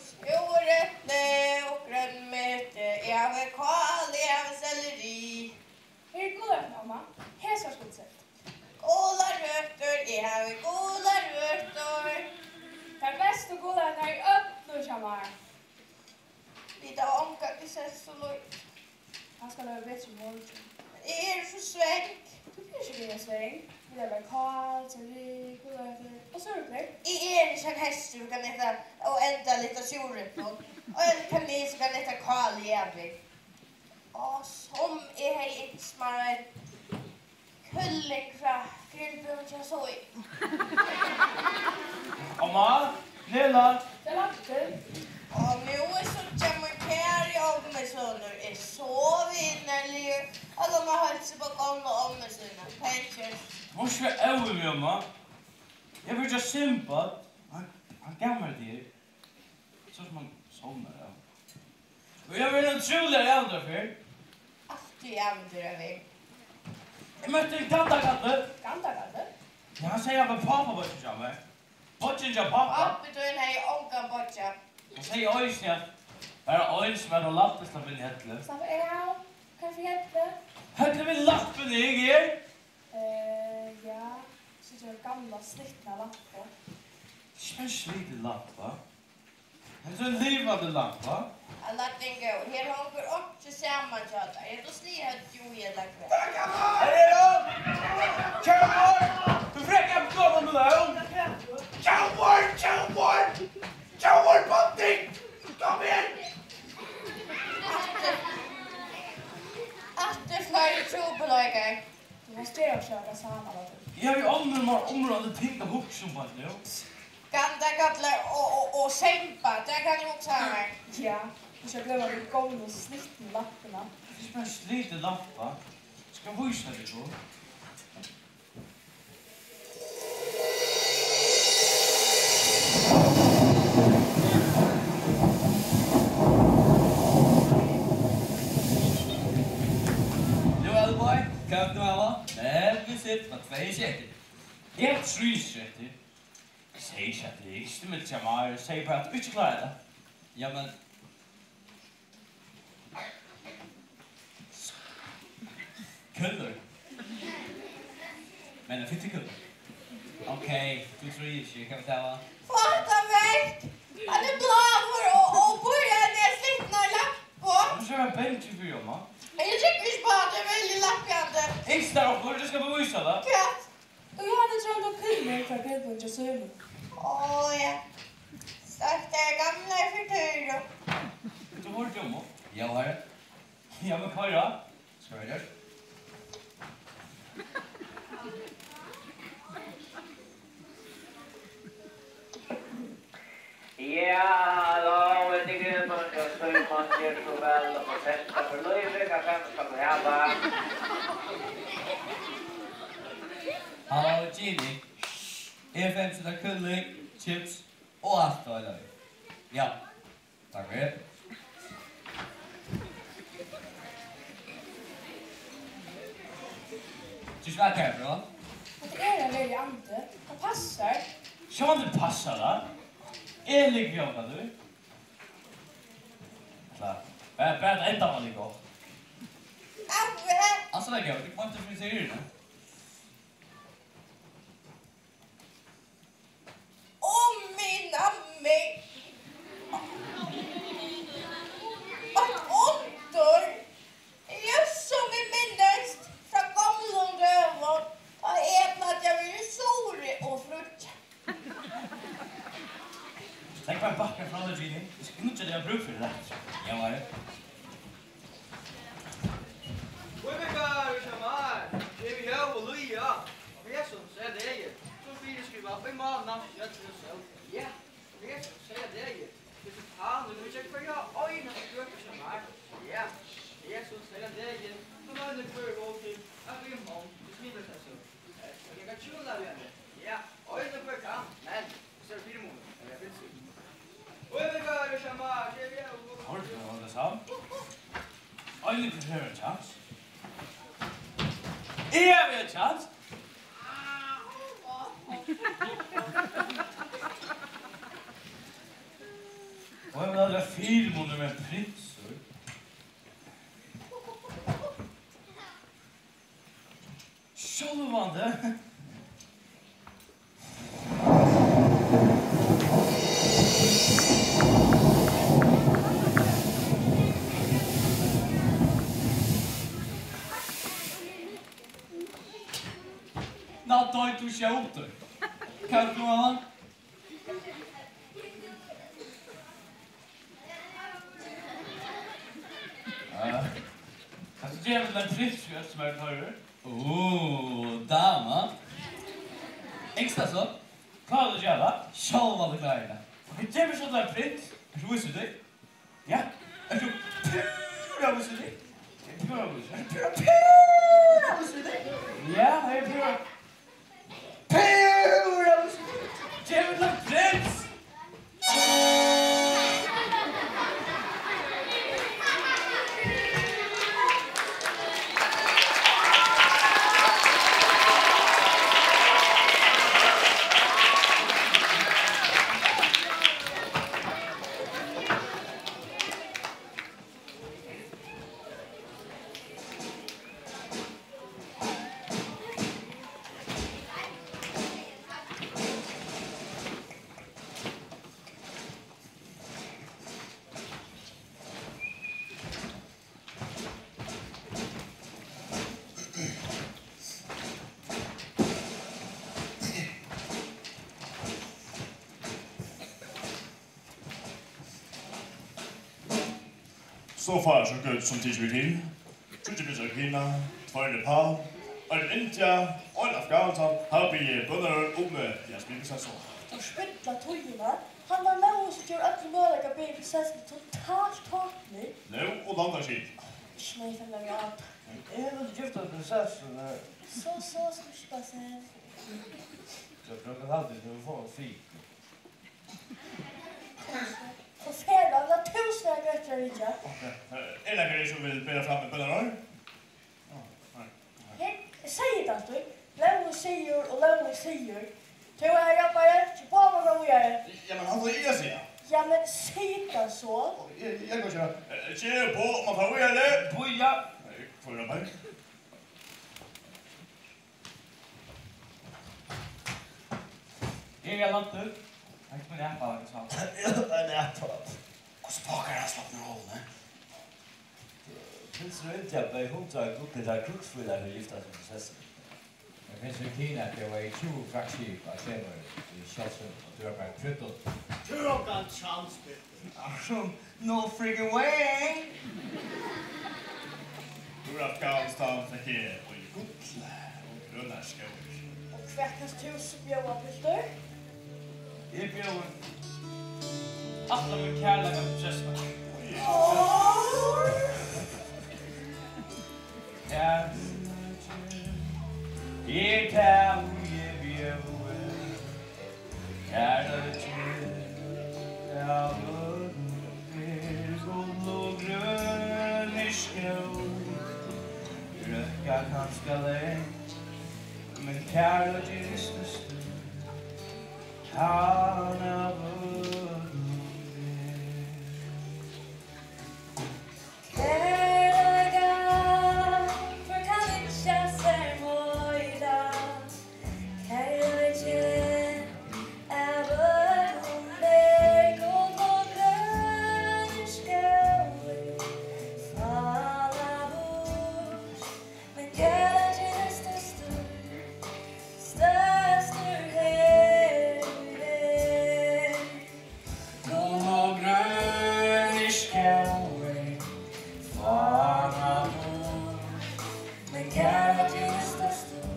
Súrepli og grønmeti, eg havi kál, eg havi selleri. Her er gularøtur, mamma. Hesar skulu sett. Gularøtur, eg havi gularøtur. Tær bestu gularøturnar í øllum hjá mær. Vit hava ongantíð selt so lítið. Hann skal vera betri í morgin. Men eg eri so svang. Tú blívur ikki meira svang. Vit hava kál, selleri, gularøtur og súrepli. Eg eri ikki ein hestur, sum kann eta og enda litt av súrepli. Og ein kanin, sum kann eta kál í ævig. Og sum eg hevði ynskt mær ein kylling frá grillbúðini hjá Soi. Omma, Lilla. Tað er langt til. Og nú er síggja mín kæri ommubróðir er so vinarligur at koma og heilsa upp á gomlu ommu sína. Takk. Tú mást ikki vera ógvuliga, omma. Eg vil ikki synd uppá. Hann, hann gav mær teg. So sum hann sovnar, ja. Og eg vil ein ótrúliga ævintýraferð. Altíð ævintýraferð. Eg møtti Gandakalla. Gandakalla? Ja, hann segði, hann var pápabeiggin hjá mær. Beiggin hjá pápa. Pápi tín hevði ongan beiggja. Hann segði eisini, at bara ein, sum æt Lappi, slapp inn í hellið. Slapp av. Hvat fyri helli? Hellið við lappini, eg er. Eh, ja, so er gamla, slitna lampa. Ikki bara ein slitin lampa. Hetta er ein livandi lampa. Alla dygga, her hongur einki saman hjá tær. Hetta sliga høvdið í ella hvat? Hey, Aaron! Kjøpur! Tú frekar at koma nú, Aaron! Kjøpur! Kjøpur! Kjøpur, banding! Kom her! Aftur, aftur fleiri trupulleikar. Tú mást gera okkurt av tað sama, Loddur. Eg havi onnur, meir umráðandi ting at hugsa um beint nú. Gandakallar og, og, og semba, tað kann eg hugsa mær. Ja, tú skalt gloyma tí gomlu, slitnu lampuna. Tað er ikki bara ein slitin lampa. Eg skal vísa tær, tú. Nú, Elboy, hvat vilt tú hava? Nei, vit seta upp á tvey sjetti. Eg havi trý sjetti. Eg segði ikki, at tað er ikki til milsi av mær, eg segði bara, at tú ikki klárar tað. Ja, men Kúlur. Men ein fittur kúlur. Ok, tú trýr ikki, hvat vilt tú hava? Fátt hann vekk! Hann er bláur og, og býr enn í slitnari lampu. Tú skalt vera bangin fyri, omma. Eg trúgvi ikki á, at eg velji lappjandi. Ynsk tær okkurt, eg skal bevísa tað. Hvat? Og Jóhannes royndi at kúla meg frá grillbúðini hjá Símun. Ó, ja. Stakkar gamlar frityrur. Tú hoyrdi um hana? Ja, hva er det? Ja, men hva er det? Skal vi gjøre? Ja, halló, vit eru grillbúðin hjá Símun, ger so væl at festa fyri lívið, hvat skal tú hava? Halló, Gini. Eg fekk seg kylling, chips og alt, halló. Ja, takk fyri. Tú snakkar, bro. Hetta er ein veruligur andi. Tað passar. Sjálvandi passar tað. Eg liggi við onkran, tú. Klar. Bara, bara at enda var líka gott. Altso, tað er gott. Eg kom til frisyrina. Ó, mín nammi. Eitt undur. Júst sum eg minnist frá gomlum døgum, tá eg plagdi at vera í Suðuroy og fríggja. Legg bara bakkar frá tær, Gini. Eg skal nýggja teg, eg havi brúk fyri tær. Ja, Mari. Víðbekka, vit koma. Eg vil hava Í mána, fjøll og sól. Ja, Jesus, heilan dagin. Vilt tú fáa nú, nú gjør hvørja einastu gøtu hjá mær. Ja, Jesus, heilan dagin. Nú nevnir hvør hópin, at byrja um hond, við smiðfestar so. Eh, skal ganga hjúla við henni. Ja, einaferð hvør gang, men, so er fyrimunur, at vera bilsur. Og eg vil bara hjá mær, eg vil Hørdu, var tað sant? Einaferð hevur ein kjans. Eg havi ein kjans. Og eg vil aldri fyrimunur við ein prinsur. Sjálvandi. Ná, doyr tú skjótur. Hvat tú hava? Eh, kanst tú gera meg til ein prins fyri øll sum eru klárur? Ó, dama. Yngsta so. Klárar tú at gera tað? Sjálvandi klári eg tað. Ok, gev mær so ein prins. Ert tú vís við tí? Ja? Ert tú púra vís við tí? Ert tú púra vís? Ert tú púra, púra vís við tí? Ja, eg eri púra. Púra vís við tí. Gev mær ein prins! So far, so gott sum tikið við til. Tríggir prinsar í Kina, tveir í Nepal, ein í India og ein í Afghanistan hava biðið bønarorð um, eh, ja, spyr prinsessu. Teir spilla tíðina. Hann var Nóa, sum gjørdi øll møguleika at biðja prinsessuna totalt tápulig. Nú og landa skil. Ikki meir fem dagar í át. Eg hevði gjørt tað prinsessuni. So, so, skuspa seg. So, klokkan hálvtrýss, nú fáa vit frí. So fer hann, lat túsund gøtur vitja. Ok. Eh, er nakar her sum vil bera fram eitt bønarorð? Nei. Eg, eg segði tað aftur. Lógin sigur og lógin sigur. Tú, harra rappari, ger boð um at fara víðari. Ja, men hann fær ikki at siga. Ja, men sig tað so. Eg, eg kann ikki. Eh, ger boð um at fara víðari. Bíða. Nei, hvør rappari? Eg eri lantur. Hetta er ein apa, ikki sant? Ein apa. Hvussu pokker er hann sloppin úr hálini? Prinsurin í India beyð hundrað gullnar til krígsfílar fyri at giftast við prinsessuni. Men prinsurin í Kina bjóðaði tjúgu fraktskip á tveimum í sjálvsøgum, og tú er bara krúttur. Tú er okkara tjaldspil. Ach so, no freaking way! Úr Afghanistan fekk eg bæði gull og grønar skógir. Og hvat kanst tú so bjóða, piltur? Eg bjóði alla mín kærleika til Trøsta. Kærleiki er tað, ið eg bjóði. Kærleiki av øðrum ber gull og grønir skógir. Røkka kanska langt, men kærleikin er størstur. Hann av øllum ber. Kærleika, hvør kann ynskja sær meira? Kærleikin av øllum ber gull og grønir skógir. Fána burt, men kærleikin er størstur, størstur her er. Gull og grønir skógir, fána burt, men kærleikin er størstur,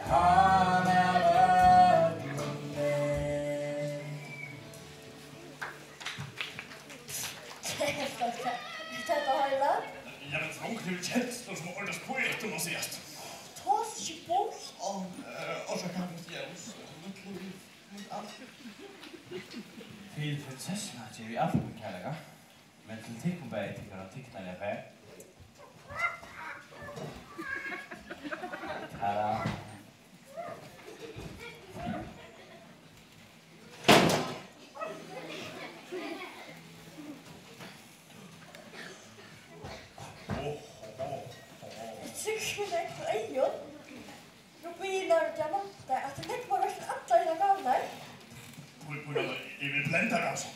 hann av øllum Eh, orsaka, mítt ljós, mítt lív, mítt alt. Fyri prinsessuna geri eg alt, mín kærleika, men til tykkum bæði tykkara tiknarliga far. Tada. Tykk fyri tey eygu. Rubinur og diamantar, at tey nógva vørtu allar hesar gávurnar. Píl, píl, eg vil blenda tað, altso.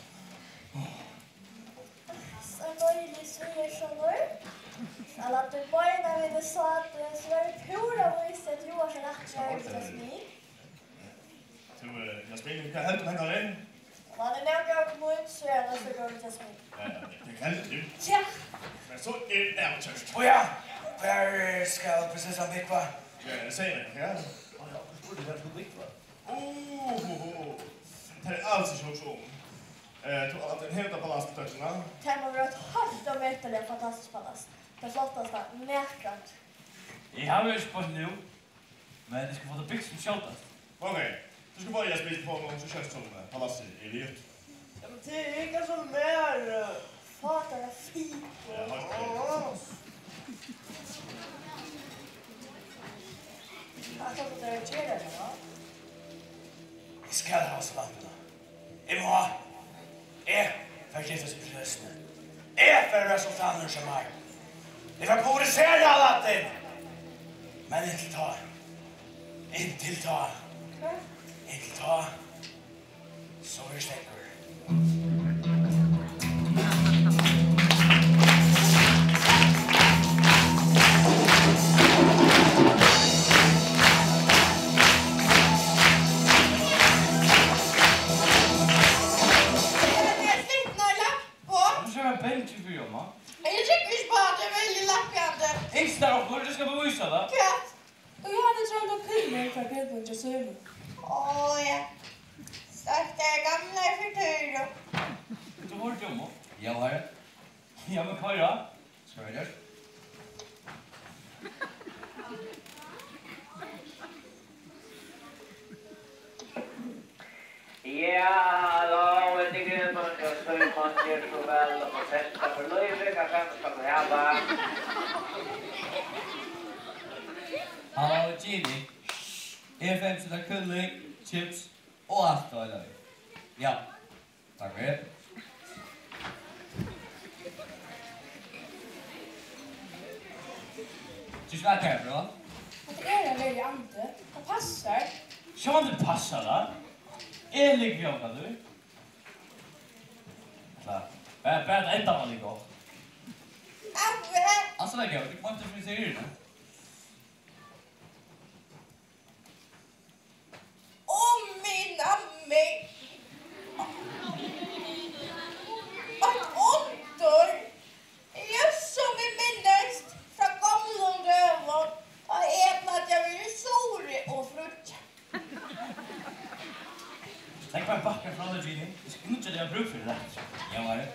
So deiligt, sigur Sólur. Hann lagdi beinanvegin sátu, so var eg púra vís, at Joar sær rætt hjá Jasmin. Tú, eh, Jasmin, hvat heldur tú, henda er? Hann er nóg góður við mín, so er hann so góður við Jasmin. Ja, ja, tað heldur tú. Ja. Men so er avgjørt. Ó ja, hvar skal prinsessan búgva? Ja, eg sigi tað, ja. Ó ja, tú spurdi, hvar skal búgva? Ó, hó, hó. Tað er als ikki hugsað um. Eh, tú, at ein hevur tað palass til døgurða. Tað má vera eitt heilt ómetaliga fantastiskt palass. Tað flottasta nakrantíð. Eg havi ikki spurt nú, men eg skal fáa tað bygt sum skjótast. Ok, tú skal bara spyrja på um so skjótt sum, eh, palassið er liðugt. Ja, men tað er ikki so meir, eh, fátara fínt. Ja, heilt klart. Hvat skal tú gera, ja? Eg skal hava so langt. Eg má. Eg fari at giftast við prinsessuni. Eg fari at vera sultanur hjá mær. Eg fari at pulverisera Aladdin. Men inntil tá. Inntil tá. Hvat? Inntil tá. So verði steðgur. Eg eri slitnari lappur. Tú skalt vera bangin fyri, mamma. Eg trúgvi ikki uppá, at eg velji lappjandi. Ynskir tær okkurt, eg skal bevísa tað. Hvat? Og Jóhannes royndi at kúla meg frá grindini hjá Søru. Ó, ja. Stakkar gamlar fritýrur. Tú hoyrdi um hana? Ja, hva er det? Ja, men hva er det? Skal vi gjøre? Ja, halló, vit eru her, men eg skal søgja, man ger so væl at festa fyri lívið, hvat fanden skal man hava? Halló, Gini. Eg fekk seg kylling, chips og alt, halló. Ja, takk fyri. Tú snakkar, bro. Hatta er ein verri andi. Tað passar. Sjálvandi passar tað. Eg liggi við onkran, tú. Klar. Bara, bara tað enda var líka gott. Abbi! Altso, tað er gott. Tú mátti frisera. Ó, mín nammi! Eitt undur! Júst sum eg minnist frá gomlum døgum, tá eg plagdi at vera í Suðuroy um fríggjadag. Legg bara bakkar frá tær, Gini. Eg skal nýggja teg, eg havi brúk fyri tær. Ja, Mari.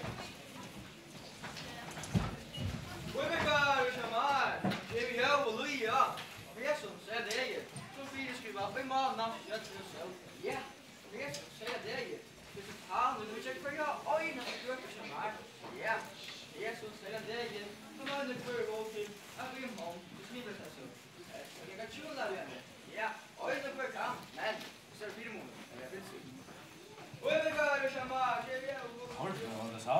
Íbúgvar í Shamar, gevið ljóð og lýðið á. Á hesum serliga degi, sum fyriskrivað í mánaðarnavni Fjøllin og Sól. Ja, á hesum serliga degi, fyllir tann, ið nýtir hvørja einastu gøtu í Shamar. Ja, á hesum serliga degi, sum mønir hvør hópin at biðja um hond í smílastevnu. Tað skal ganga hjúnaliga. Ja, eisini hvør kann, men so er fyrimunur, at vera bilsur. Hoyrdi tú, hvat hann sa?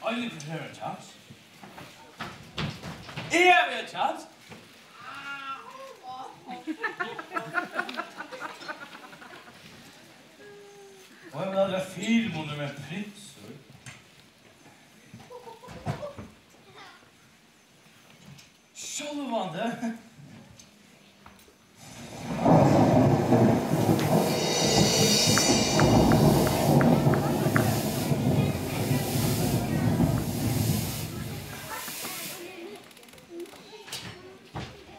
Ein, hvør hevur ein kjans? Eg havi ein kjans! Og eg vil aldri fyrimunur, men prinsur. Sjálvandi.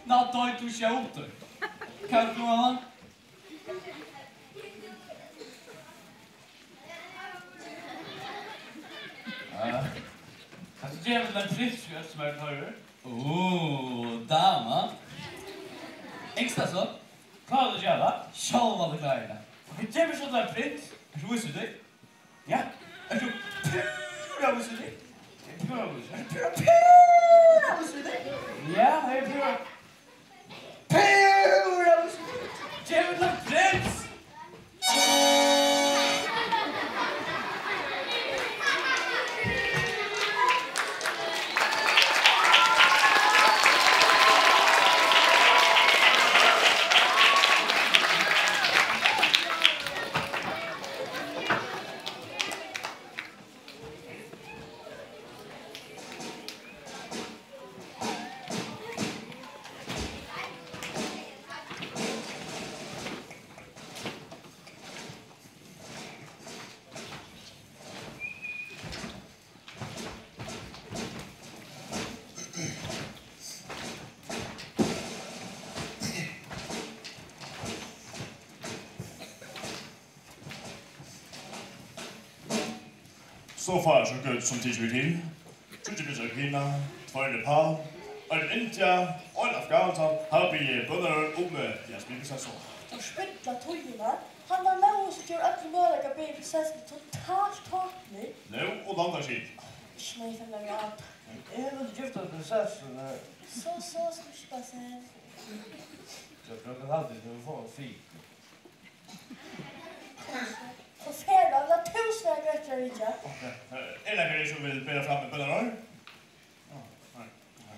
Ná, doyr tú skjótur. Hvat er tað? Eh, kanst tú gera meg ein prins fyri øll sum eru koyrir? Ó, dama. Yngsta son, klárar tú at gera tað? Sjálvandi klári eg tað. Hvat gevur so tað, prins? Ert tú vís í tí? Ja? Ert tú púra vís í tí? Púra vís. Ert tú púra, púra vís í tí? Ja, eg eri púra, púra vís í tí. Gev tað, prins! So fær so gott sum tikið við til. Tríggir prinsar og kvinna, tveir Nepal, ein India og ein Afghanistan hava biðið bønir um, eh, Jasmin prinsessu. Teir spilla tíðina. Hann var móður, sum gjørdi øll møguleika at biðja prinsessuna totalt tápulig. Nú og landa skil. Ikki meir fem ár. Eg vil gifta prinsessuna. So, so, skuspa seg. Eg brúki altíð telefon fyri. So fer hann, lat túsund greitt at vitja. Er nakar her, sum vil bera fram eitt bønarorð? Á, nei.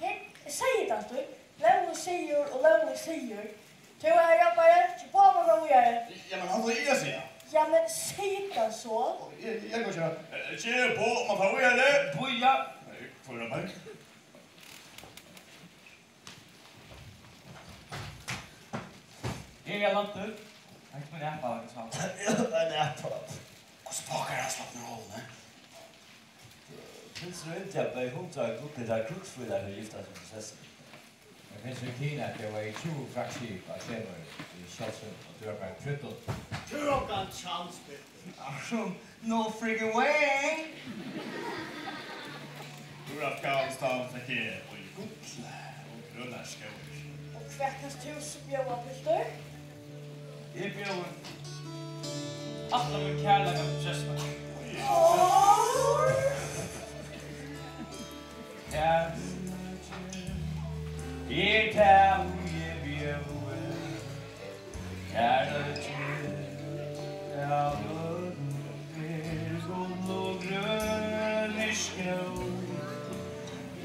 Her, eg segði tað aftur. Lógin sigur og lógin sigur. Tú, herra dommari, ger báðar frá víðari. Ja, men hann fær ikki at siga. Ja, men sig tað so. Eg, eg kann ikki. Eh, ger boð, man fær víðari. Bíða. Nei, hvør er dommari? Eg eri lantur. Hetta er mín apa, ikki sant? Ein apa. Hvussu pokkar er hann sloppin úr hálini? Prinsurin í India beyð hundrað gullnar krígsfílar fyri at giftast við prinsessuni. Men prinsurin í Kina bjóðaði tjúgu fraktskip á tveimum í sjálvsøgum, og tú ert bara pruttur. Tú ert ongan tjans, Petur. Ach so, no friggin' way! Úr Afghanistan fekk eg bæði gull og grønar skógir. Og hvat kanst tú so bjóða, piltur? Eg bjóði alla mín kærleika til gestirnar. Kærleiki er tað, ið eg bjóði. Kærleiki av øðrum ber, gull og grønir skógir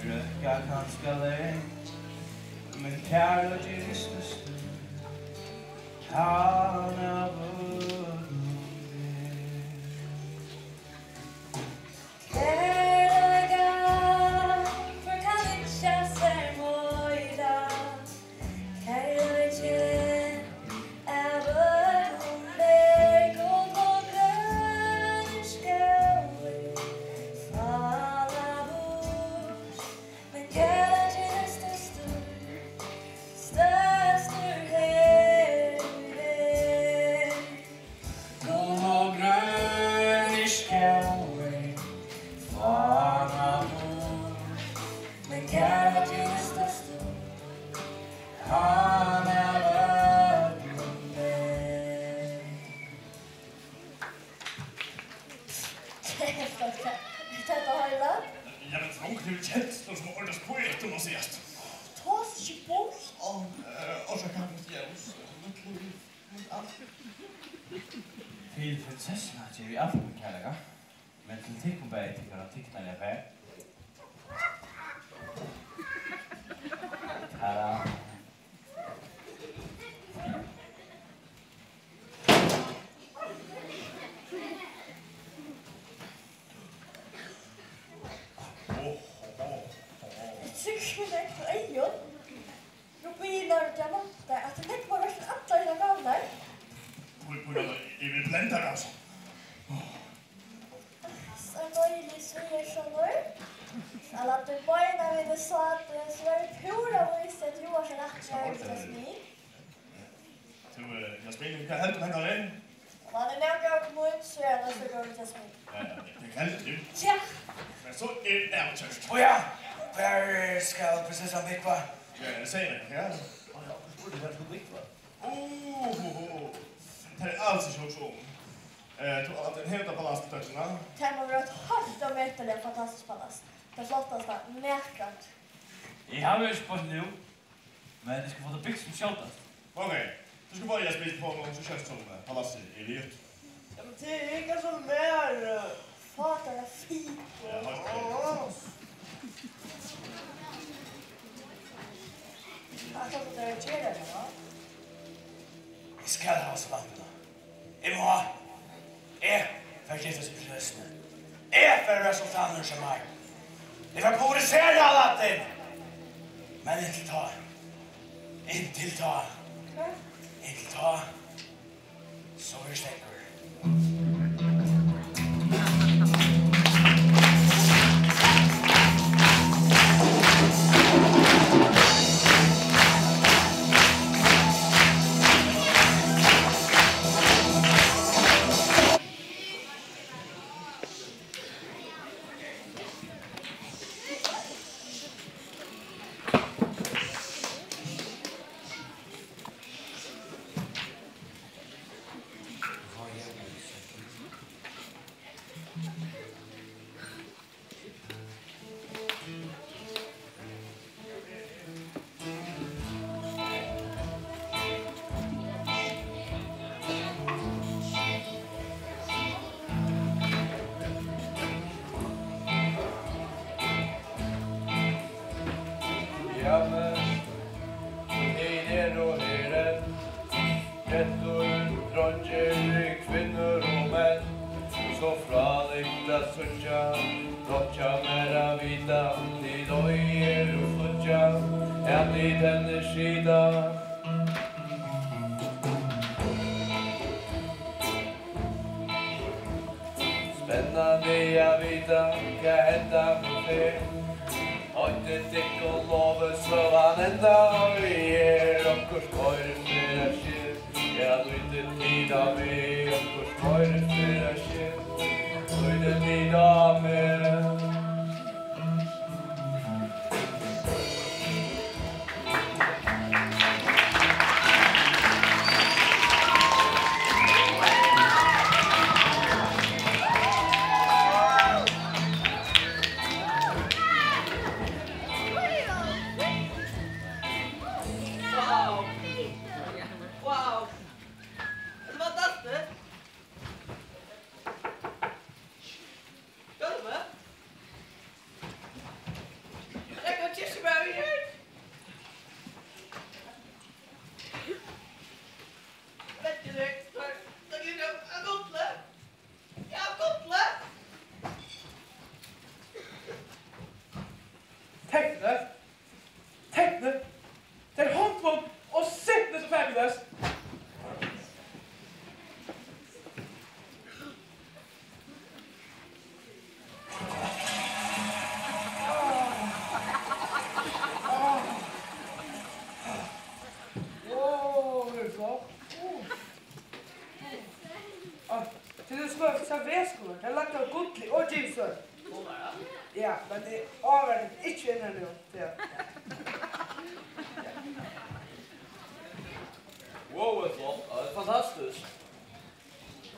røkka kanska langt, men kærleikin er størstur, hann av øðrum ber. Kærleika, hvør kann ynskja sær meira? Kærleikin av øðrum ber, gull og grønir skógir falla burt, men kærleikin er størstur, størstur her er. Gull og grønir skógir falla burt, men kærleikin er størstur, hann av øllum ber. Hetta var heilt. Ja, men Frank, tú kennir sum orðast poetur, má sigast. Tosa ikki bult. Á, eh, orsaka, Matthias. Mítt lív. Til prinsessuna gevi eg alt mín kærleika, men til tykkum bæði tykkara tiknarliga far. Tada. Eg trúgvi mínum egnu eygum. Nú byrjar diamantar, at tað nógv var vert allar hesar gávurnar. Bíða, bíða, eg vil blenda tað, altso. So deiligt, so er so nú. At lata beina við sátið, so er púra víst, at tú ert rætt hjá Jasmin. Tú, eh, Jasmin, hvat heldur tú, hetta er? Um hann er nakað av mín, so er hann so góður, Jasmin. Ja, ja, tað heldur tú. Ja. Men so er avgjørt. Ó ja, hvar skal prinsessan búgva? Ja, eg sigi tað, ja. Ó ja, Hvør er tað, tú likvar? Ohoho. Tað er als ikki hugsa um. Eh, tú, at ein hevur tað palass til døgurða. Tað má vera eitt heilt ómetaliga fantastiskt palass. Tað flottasta nakrantíð. Eg havi ikki spurt nú, men eg skal fáa tað bygt sum skjótast. Ok, tú skal bíða, eg spyr til honum, so skjótt sum, eh, palassið er liðugt. Ja, men tað er ikki so nær, eh, fá tær at fita. Ja, heilt klart. Hvat skal tær gera, da? Eg skal hava svampina. Eg má. Eg fari at giftast prinsessuni. Eg fari at vera sultanur hjá mær. Eg fari at pulverisera Aladdin. Men inntil tá. Inntil tá. Inntil tá. So verður steðgur. Ja, men hin eru her enn. Gentur, dreingir, kvinnur og menn, so frálíkt at síggja, gott hjá mær at vita, tit doyðu flýggja, at tit enn sita. Spennandi at vita, hvat henda nú fer. Eitt er tykkum lovi, søgan enda, og er okkurt meira fer at ske. Ja, lítið tit á meg, okkurt meira fer at ske. Lítið tit á meg. Wow! Wow! Tað var fantastiskt! Gólvið. Legg ein kirsebær í her. Vent, eg tek, tek, tek líka av gulli. Ja, gulli. Teknið. Teknið. Tað er humbug og simpelthen so fabulous. Wow, tað er flott. Ah, tað er smør, servetskur. Tað er lagt av gulli og ginseng. Ja, men eg ávar teg ikki innan nú. Ja. Wow, er flott. Ja, det er fantastisk.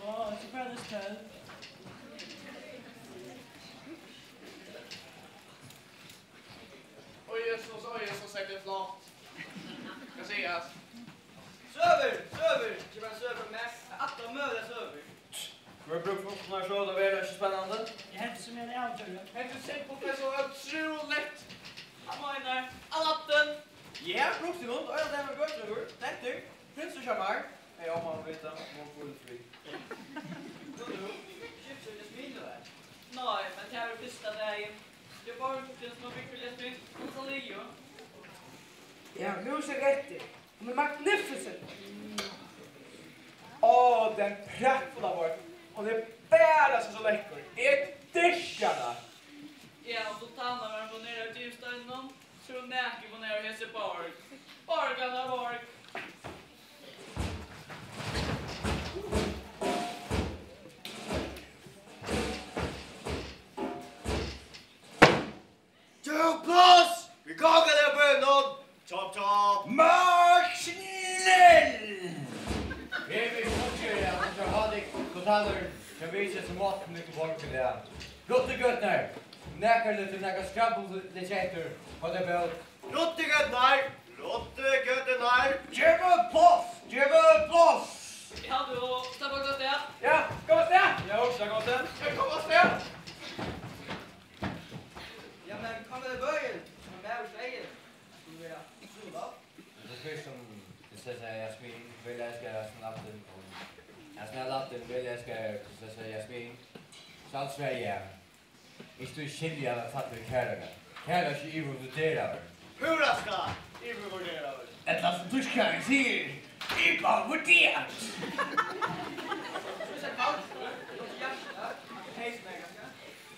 Wow, it's a brand new style. Oj, Jesus, oj, Jesus, er det flott. Skal sigas. Søgur, søgur, ikki bara søgur, men allar møguligar søgur. Hvør brúkar fullkomnar søgur, tað verður ikki spennandi. Eg helt sum ein avgjørd. Hetta er simpelthen so ótrúligt. Hann meinar Aladdin. Ja, brúkti hon, og tað var gott, bror. Dettur, prinsur hjá mær. Hey, omma, vita, hon fór í frí. Nú, nú, skifti tú smíðilag? Nei, men tað var fyrsta dagin. Eg var til prins, man fikk billetter, og så ligger jo. Ja, nú er so rætt. Hon er magnificent. Á, tað er ein praktfull borg. Hon er bara so, so lekkur. Eg dyrki hana. Ja, og sultanan var imponerað av gimsteinunum. Trúr nakar imponerað av hesi borg. Borgarna borg. Tú pláss! Vit ganga til býin! Chop, chop! March Talur, hjá Viðsins og Morten í Borg í dag. Rutt í gøturnar. Nakar letur nakar skrabbul leggja eftir, fá tey bót. Rutt í gøturnar. Rutt í gøturnar. Gev pláss, gev pláss. Ja, tú, takk fyri tað. Ja, kom av stað. Ja, takk fyri tað. Ja, kom av stað. Ja, men kom við bøgin. Kom við bøgin. Skulu vera sula. Tú spyr sum prinsessa Jasmin, vel elskaða Snældin og, ja, Snældin, vel elskaða prinsessa Jasmin. Sjálvsvegið, ja. Ikki tú skilja at tað er kærleika. Kærleiki yvirvurderaður. Púra skatt yvirvurderaður. Ella sum týskarin sigur, übervurdert.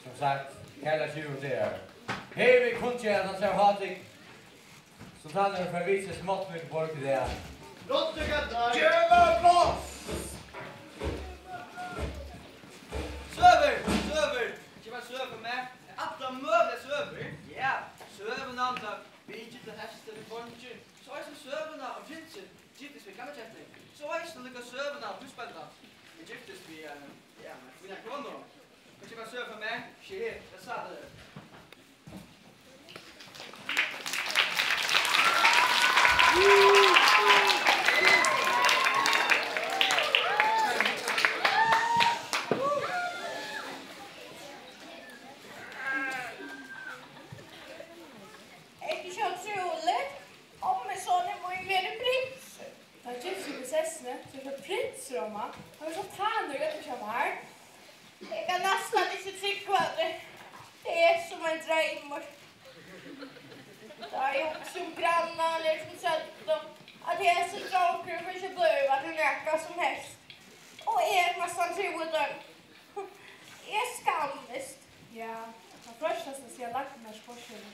Sum sagt, kærleiki yvirvurderaður. Hervið kunngeri eg, at hansara hátign Sultanurin fær vitja smátt við borg í dag. Rutt í gøturnar. Gev pláss! Søgur, søgur. Gev mær søgur, mær. Allar møguligar søgur. Ja, søguna um tá Birgit og hestur við bongin. So eisini søguna um prinsin giftist við gamla gentu. So eisini líka søguna um húsbóndan. Hann giftist við, eh, ja, mína konu. Gev mær søgur frá mær. Shit, eg sá tað. Er tað ikki ótrúligt? Ommursonurin mín verður prinsur. Tá eg giftist við prinsessuni, so ert tú prinsur, omma. Hann verður so tánur í øllum hjá mær. Eg kann næstan ikki trúgva tí. Tað er sum ein dreymur. Tá eg hugsi um grannarnar, sum søgdu, at hesin drongurin fer ikki at blíva til nakað sum helst. Og eg næstan trúði teimum. Eg skammist. Ja, tað freistast at siga lagnarnar sporsliga.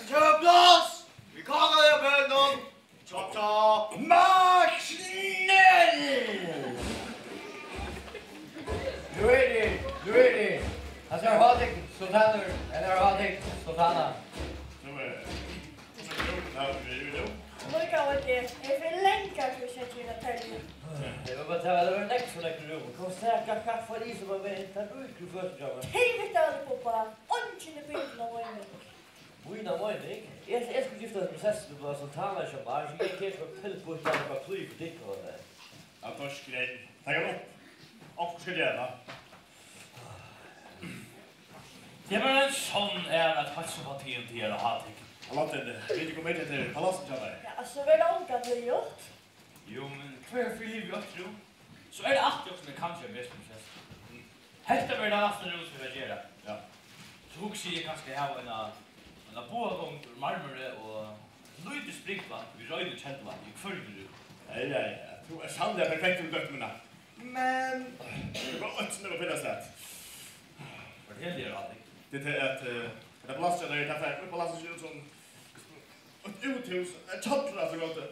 Gev pláss! Vit koma við bønum! Chop, chop! Max Nell! Nú er tað, nú er tað. Hansara hátign, sultanur, hennara hátign, sultana. Nú er tað. Líka vel, eg fari langt, tú ikki at gera tað. Eg vil bara tala, tað verður nógv so nógv rúm. Kom, stakka kaffi í, sum at vita, tað rýkur í føtur hjá mær. Hey, vit tala, Bubba. Eingin er bilin av einum. Mína meining? Eg, eg skuldi giftast prinsessuni, blíva sultana hjá mær, so eg tekur eitt tilboð, eg kann bara plíva fyri tykkum, og tað. Ja, tað er skrætt. Takk upp. Onkur skal gera tað. Tað var ein sonn æra at heilsa uppá tygum, tygara hátign. Hann læt teg, vit koma inn til palassið hjá tær. Ja, altso, verður tað ongantíð gjørt? Jú, men hvør fer fyri liv í eitt rúm? So er tað altíð okkurt, sum eg kann gera betri, prinsessa. Hetta verður tað næsta rúm, sum vit fara at gera. Ja. So hugsi eg kanska at hava eina, eina bogagongu úr marmori og eitt lítið springvatn við reinum kelduvatni í hvørjum rúmi. Ja, ja, ja. Tú ert sanniliga perfekt til dóttur mína. Men tað var eitt, sum eg vil pilla afturat. Fortel, tygara hátign. Tað er tað at, eh, hetta plássið, tað er, tað fær, plássið sær út sum eitt úthús, ein kjallara aftur á móti.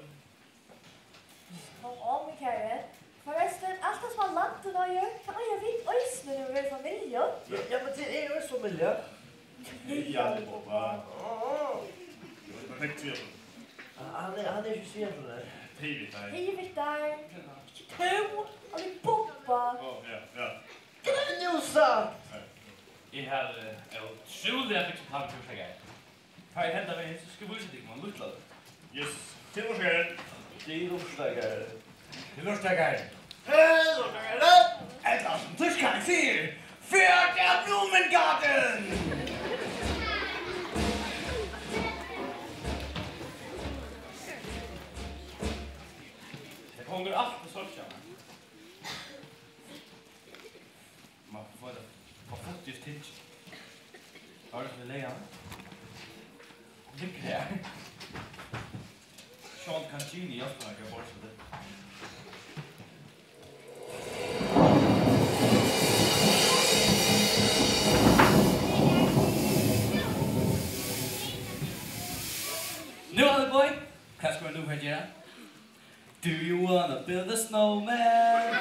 Kom á, mín kæri. Forrestin, alt tað sum hann landið eigur, tað eiga vit eisini, nú vit eru familju. Ja, ja, men tað er jú eisini familja. Ja, tað er bara. Jú, tað er perfekt, sigur hann. Hann er, hann er ikki sigur hann, nei. Tey vita. Tey vita. Ikki tú, hann er Bubba. Ó, ja, ja. Tað er nú sagt. Eg havi, eh, ótrúliga fiksað plan fyri hesa. Tá eg henda vegin, so skal eg vísa tykkum ein lítla løtu. Yes. Til lurtakaran. Til lurtakaran. Til lurtakaran. Til lurtakaran. Ella sum týskarin sigur, far til Blumengarten! Tað gongur alt at síggja. Man fær tað, man fær tað ikki. Har er tað leiðin. Liggur her. Sean Cancini, hjálpar mær, hvat borðið er. Nú, Alibi, hvat skulu vit nú gera? Do you wanna build a snowman?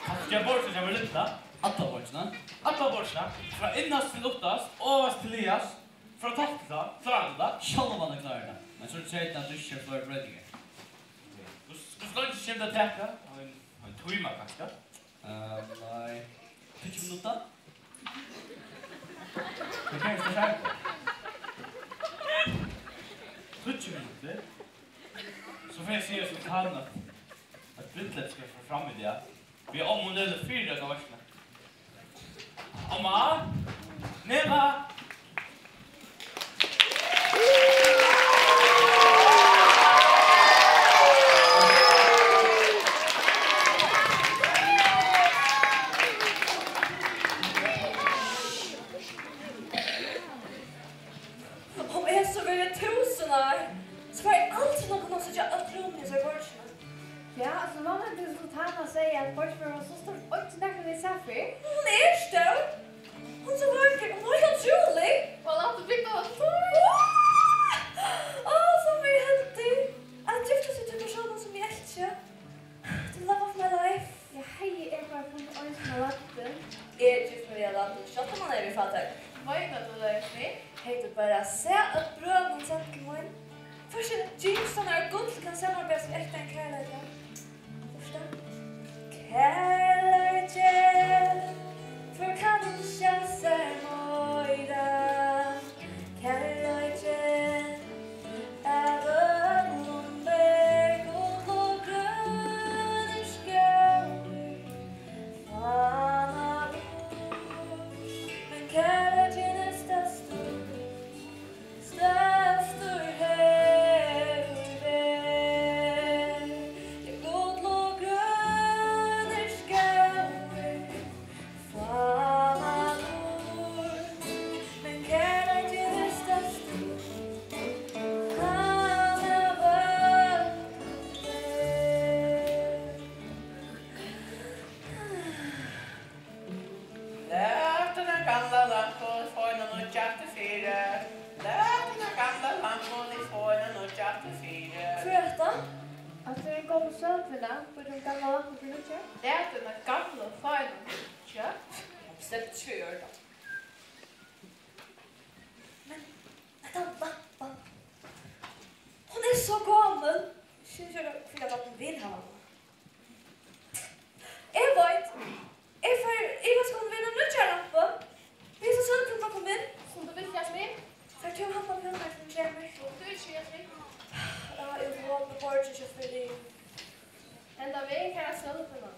Kanst tú gera borðið hjá mær lítla? Alla borgina. Alla borgina. Frá innast til uttast, ovast til laðast, frá topp til tá, klárar tú tað? Sjálvandi klári eg tað. Men so er treytin at tú ikki gert fleiri broytingar. Hvussu, hvussu leingi kemur tað at taka? Ein, ein tíma kanska? Eh, nei. Tíggju minuttir? Hvat kann eg skjóta? Tíggju minuttir? So fer eg at siga sum kann, at, at brúdleypið skal fara fram í dag. Við ommu Lillu fyri at veitsluna. Omma! Neva! Um eg so verði túsund ár, so fari eg aldrin nokk at síggja øll rúmini í hesari borgini. Ja, altso, mamma tín, Sultana, segði, at borgin var so stór, einki nakrantíð sat fyrr. Hon er stór. Hon er so vakur. Hon er heilt ótrúlig. Og læt tú búgva á Suðuroy. Áh, so var eg heldig at giftast við tí persónin, sum eg elski. The love of my life. Ja, hey, eg havi bara funnið ein, sum er lættur. Eg eri gift við ein lættan, sjálvt um hann er í fátæk. Meina tú tað, Jasmin? Hey, tú bara sært, at brøðurnir, sent til mín. Hvussu James, hann er gull, kann samanberast við ektan kærleika. Fyrsta. Kærleiki, hvør kann ikki sær meira? Kærleiki, av øllum er gull og grønir skógir, fánaður, men kærleikin er stærstur. Stærstur her í verð, ja, gull og grønir skógir, fánaður, men kærleikin er stærstur, hann av øllum er. Lat hana gamla lampu fáa eina nýggja aftur fyri. Lat hana gamla lampu fáa eina nýggja aftur fyri. Hvør er hetta? Hatta er ein gomul søgukvinna. Býr hon gamla lampu fyri nýggja? Lat hana gamla fáa eina nýggja. Hon bestemdi ikki fyri at gjøra tað. Men hetta lampan, hon er so gomul. Eg skilji ikki, hví at hon vil hava hana. Eg veit. Eg fari, eg veit, skal vinna nýggja lampu. Vit hava søgukvinnu, kom inn. Sum tú vilt, Jasmin. Far tú og hampa púnan til hon kemur. Tú ikki, Jasmin. Ja, eg vóni, borgin ikki fer við. Henda vegin, kæra søgukvinna.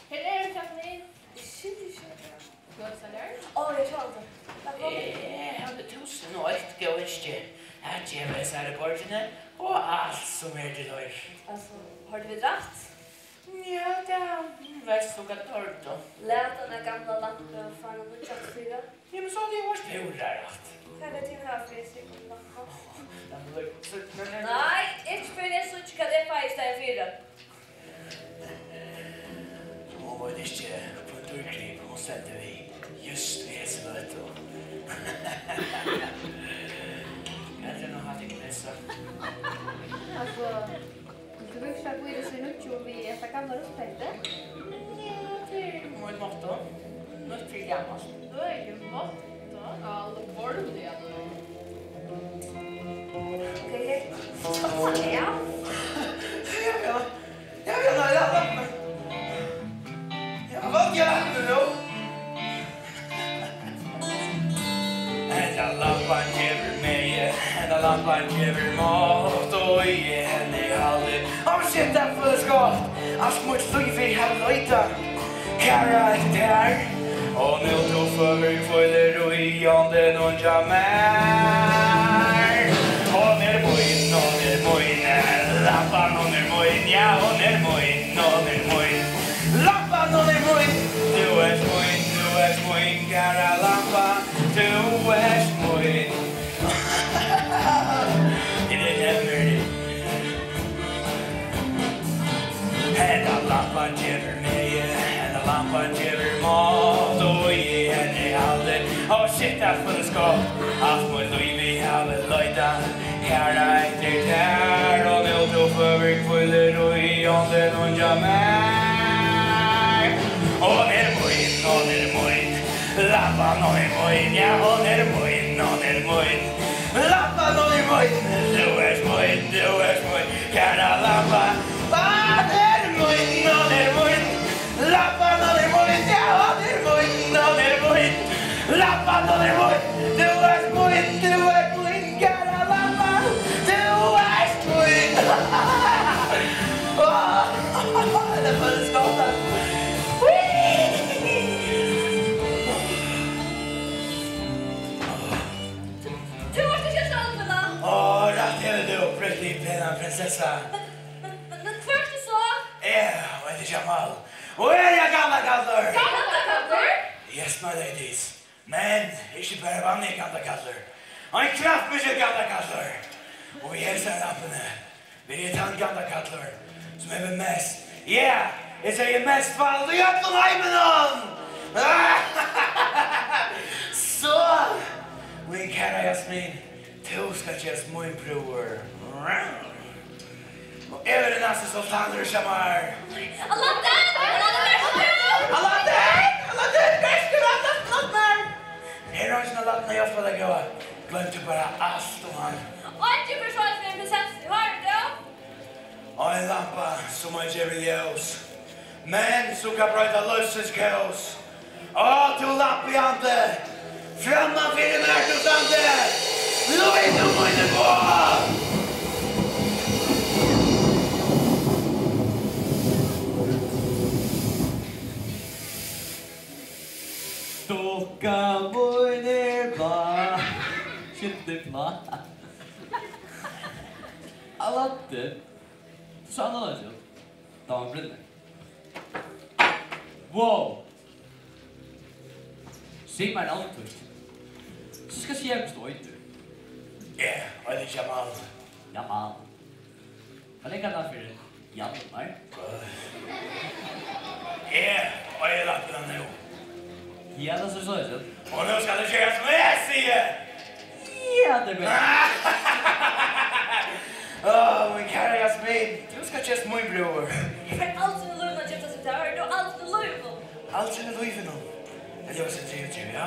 Her er hon, Jasmin. Eg skilji ikki hetta. Tú ønskar tær? Ó, eg sá tað. Vælkomin. Eg havi túsund og eitt góð ynski at geva hesari borgini og alt, sum er til hoyr. Altso, hoyrdu vit rætt? Ja, tað veitst tú, hvat tey hoyrdu. Lat hana gamla lampu fáa eina nýggja aftur fyri. Ja, men so hevði eg hoyrt púra rætt. Hvat er tað, tit hava fyri seg, gamla lampa? Nei, ikki fyrr enn eg síggi, hvat eg fái í staðin fyri. Hon veit ikki, hvønn dýrgrip hon stendur við júst í hesi løtu. Heldur nú hatta ikki missa. Altso, vilt tú virkiliga býta seg nýggj við hetta gamla ruskpeltið? Ja, tað er mín motto. Nýtt fyri gamalt. Øgiliga motto. Álvarsliga. Ok, her. Ja. Ja, ja. Ja, ja, nei, ja, ja. Ja, væl, ja, nú. Henda lampan gevur megi, henda lampan gevur mátt, og í henni haldi. Ó, shit, tað følist gott. Alt mítt lív eg havi leitað. Kæra, hetta er tær. Og nú tú føgur hvílir í hondunum hjá mær. Hon er mín, hon er mín, lampan, hon er mín, ja, hon er mín, hon er mín. Lampan, hon er mín, tú ert mín, tú ert mín, kæra lampa, tú ert mín. It is never Henda lampan gevur megi, henda lampan gevur mátt, og í henni haldi. Ó, shit, tað følist gott. Alt mítt lív eg havi leitað, kæra, eftir tær, og nú tú føgur hvílir í hondunum hjá mær. Hon er Lampan, hon er mín, ja, hon er mín, hon er mín. Lampan, hon er mín, tú ert mín, tú ert mín, kæra lampa. Hann er mín, hann er mín. Lampan, hann er mín, ja, hann er mín, hann er mín. Lampan, hann er mín, tú ert mín, tú ert mín, kæra lampa. Tú ert mín. Áh, tað følist gott, at Tú ert ikki sjálv, Milla. Áh, rætt hevur tú, Pretty, pena prinsessa. Men, men, men, men hvør ert tú so? Eg eiti Jamal. Og eg eri ein gandakallur. Gandakallur? Yes, my ladies. Men ikki bara vanligur gandakallur. Ein kraftmikil gandakallur. Og við hesari lampuni verði eg tann gandakallur, sum hevur mest, ja, eg sigi mest vald í øllum heiminum! So, mín kæra Jasmin, tú skalt gerast mín brúður. Og eg verði næsti sultanur hjá mær. Aladdin! Aladdin, ver so góður! Aladdin! Aladdin, ver so góður, Aladdin, hjálp mær! Her er eingin Aladdin at hjálpa tær, góða. Gloym tú bara alt um hann. Einki forsvar fyri prinsessu, hoyrir tú? Ein lampa, sum ein gevur ljós, men sum kann broyta lívsins kaos. Á, tú lampuandi, framman fyri mær tú standi, lýð nú míni boð! Dukka mín er blá. Skilti blá. Aladdin. Tú sá annarleiðis út. Tá var brillur. Wow. Sig mær navn títt. So skal eg siga, hvussu tú eitur. Eg eiti Jamal. Jamal. Hvat er tað fyri Hjalmar? Eg eigi lappirnar nú. Ja, tað sær so út. Og nú skal tú gera, sum eg sigi. Ja, tað er bara. Áh, mín kæra Jasmin, tú skalt gerast mín brúður. Eg fari aldrin í lívinum at giftast við tær, hoyrir tú, aldrin í lívinum. Aldrin í lívinum? Tað ljóðar sum dreymur, ja.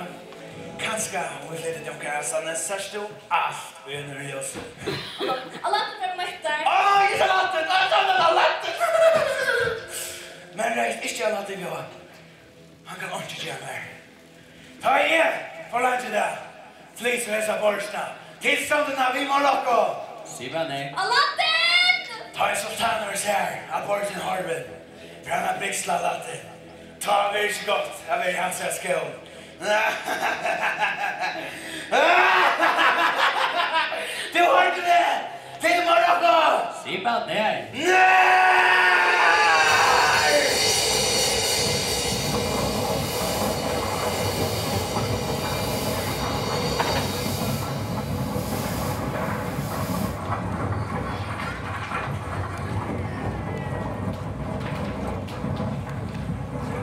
Kanska um vit flyta til onkran aðrastaðni, sært tú alt í einum ljósi. Aladdin fer at møta tær. Áh, ikki Aladdin! Áh, Aladdin, Aladdin! Men reyt, ikki Aladdin, góða. Hann kann einki gera mær. Tá eg forlangi tað, flyt so hesa borgina til strondina við Marokko. Sig bara nei. Aladdin! Tá ein sultanur sær, at borgin er horvin, fer hann at brigsla Aladdin. Tá verður ikki gott at vera í hansara skóm. Tú hoyrdi meg! Til Marokko! Sig bara nei. Nei!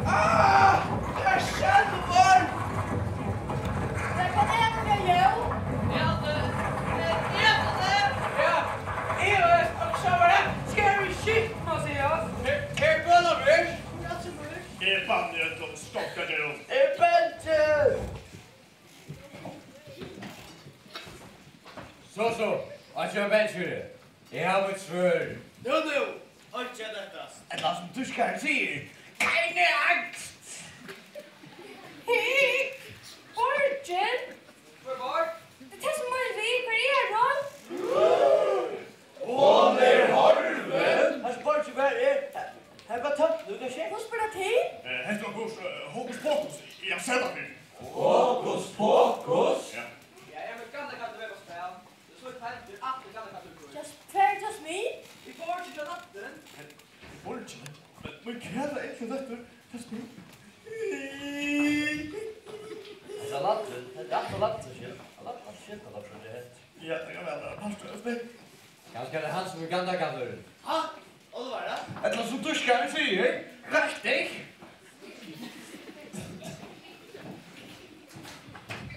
Ah, tað er sjálvur! Nei, hvat er hetta fyri ljóð? Ja, tað, tað er tað. Ja, eg veit, at sjálvur er scary shit, má sigast. Her, her er bønarbrýr. Eg banni øllum stokkadjórum. Eg banni. So, so, einki at vera bangin fyri. Eg havi eitt svørð. Nú, nú, einki at óttast. Ella sum týskarin sigur, keine Angst! Hygg! Borgin! Hvør var? Tað er tað sum eg meini við, hvar er hon? Hon er horvin! Hassi borgin, hvar er? Har var tómt, nú er tað skemmt. Hvussu ber tað til? Eh, hetta er okkurt, eh, hokus pokus, eg havi sæð tað fyrr. Hokus pokus? Ja. Ja, eg vil gjarna kalla teg á spæl. Tú so heldur alt er galdakallur. Just, hvar er Jasmin? Í borgini hjá Latten. Í borgini? Men, men hvar er egentliga Latten? Jasmin? Hetta er Latten. Hetta er alt Latten, skil. Alt Latten, skil, hvat er hent. Ja, tað kann vera, tað er partur av spæl. Kanska er tað hann sum er galdakallur. Ha? Álvara? Ella sum týskarin sigur, rætt.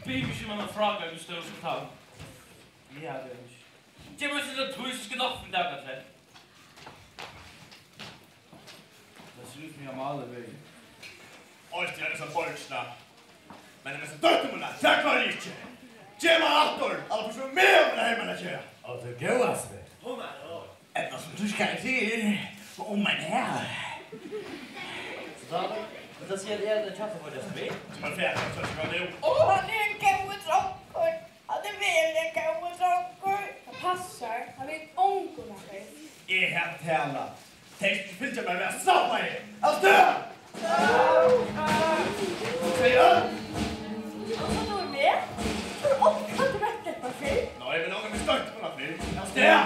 Biðja meg ikki um eina frágreiðing, stóra sultan. Ja, tað er ikki. Gev mær eitt sindur av tíð, so skal eg nokk fingið nakað til. Tað sær út sum eg havi málað vegin. Oy, tað er so borgina. Men eg misti dóttur mína, tað klári eg ikki. Gev mær aftur, ella hvussu meg um tað her man at gera. Og tú góðast. Ella sum tú skal sigur, um ein her. Tá, men tað sigur eg, at tað kjafta for just me. Sum ein fer, so skal nú. Ó, hann er ein góður drongur. Hann er veruliga ein góður drongur. Tað passar. Hann veit ongum at veit. Eg havi talað. Tey, sum fylgja mær, verða straffaðir. Avstað! Segði eg. Og so tú meg? Tú er ongantíð vant hetta fyrr. Nei, men ongan vil støtta hana fyrr. Avstað!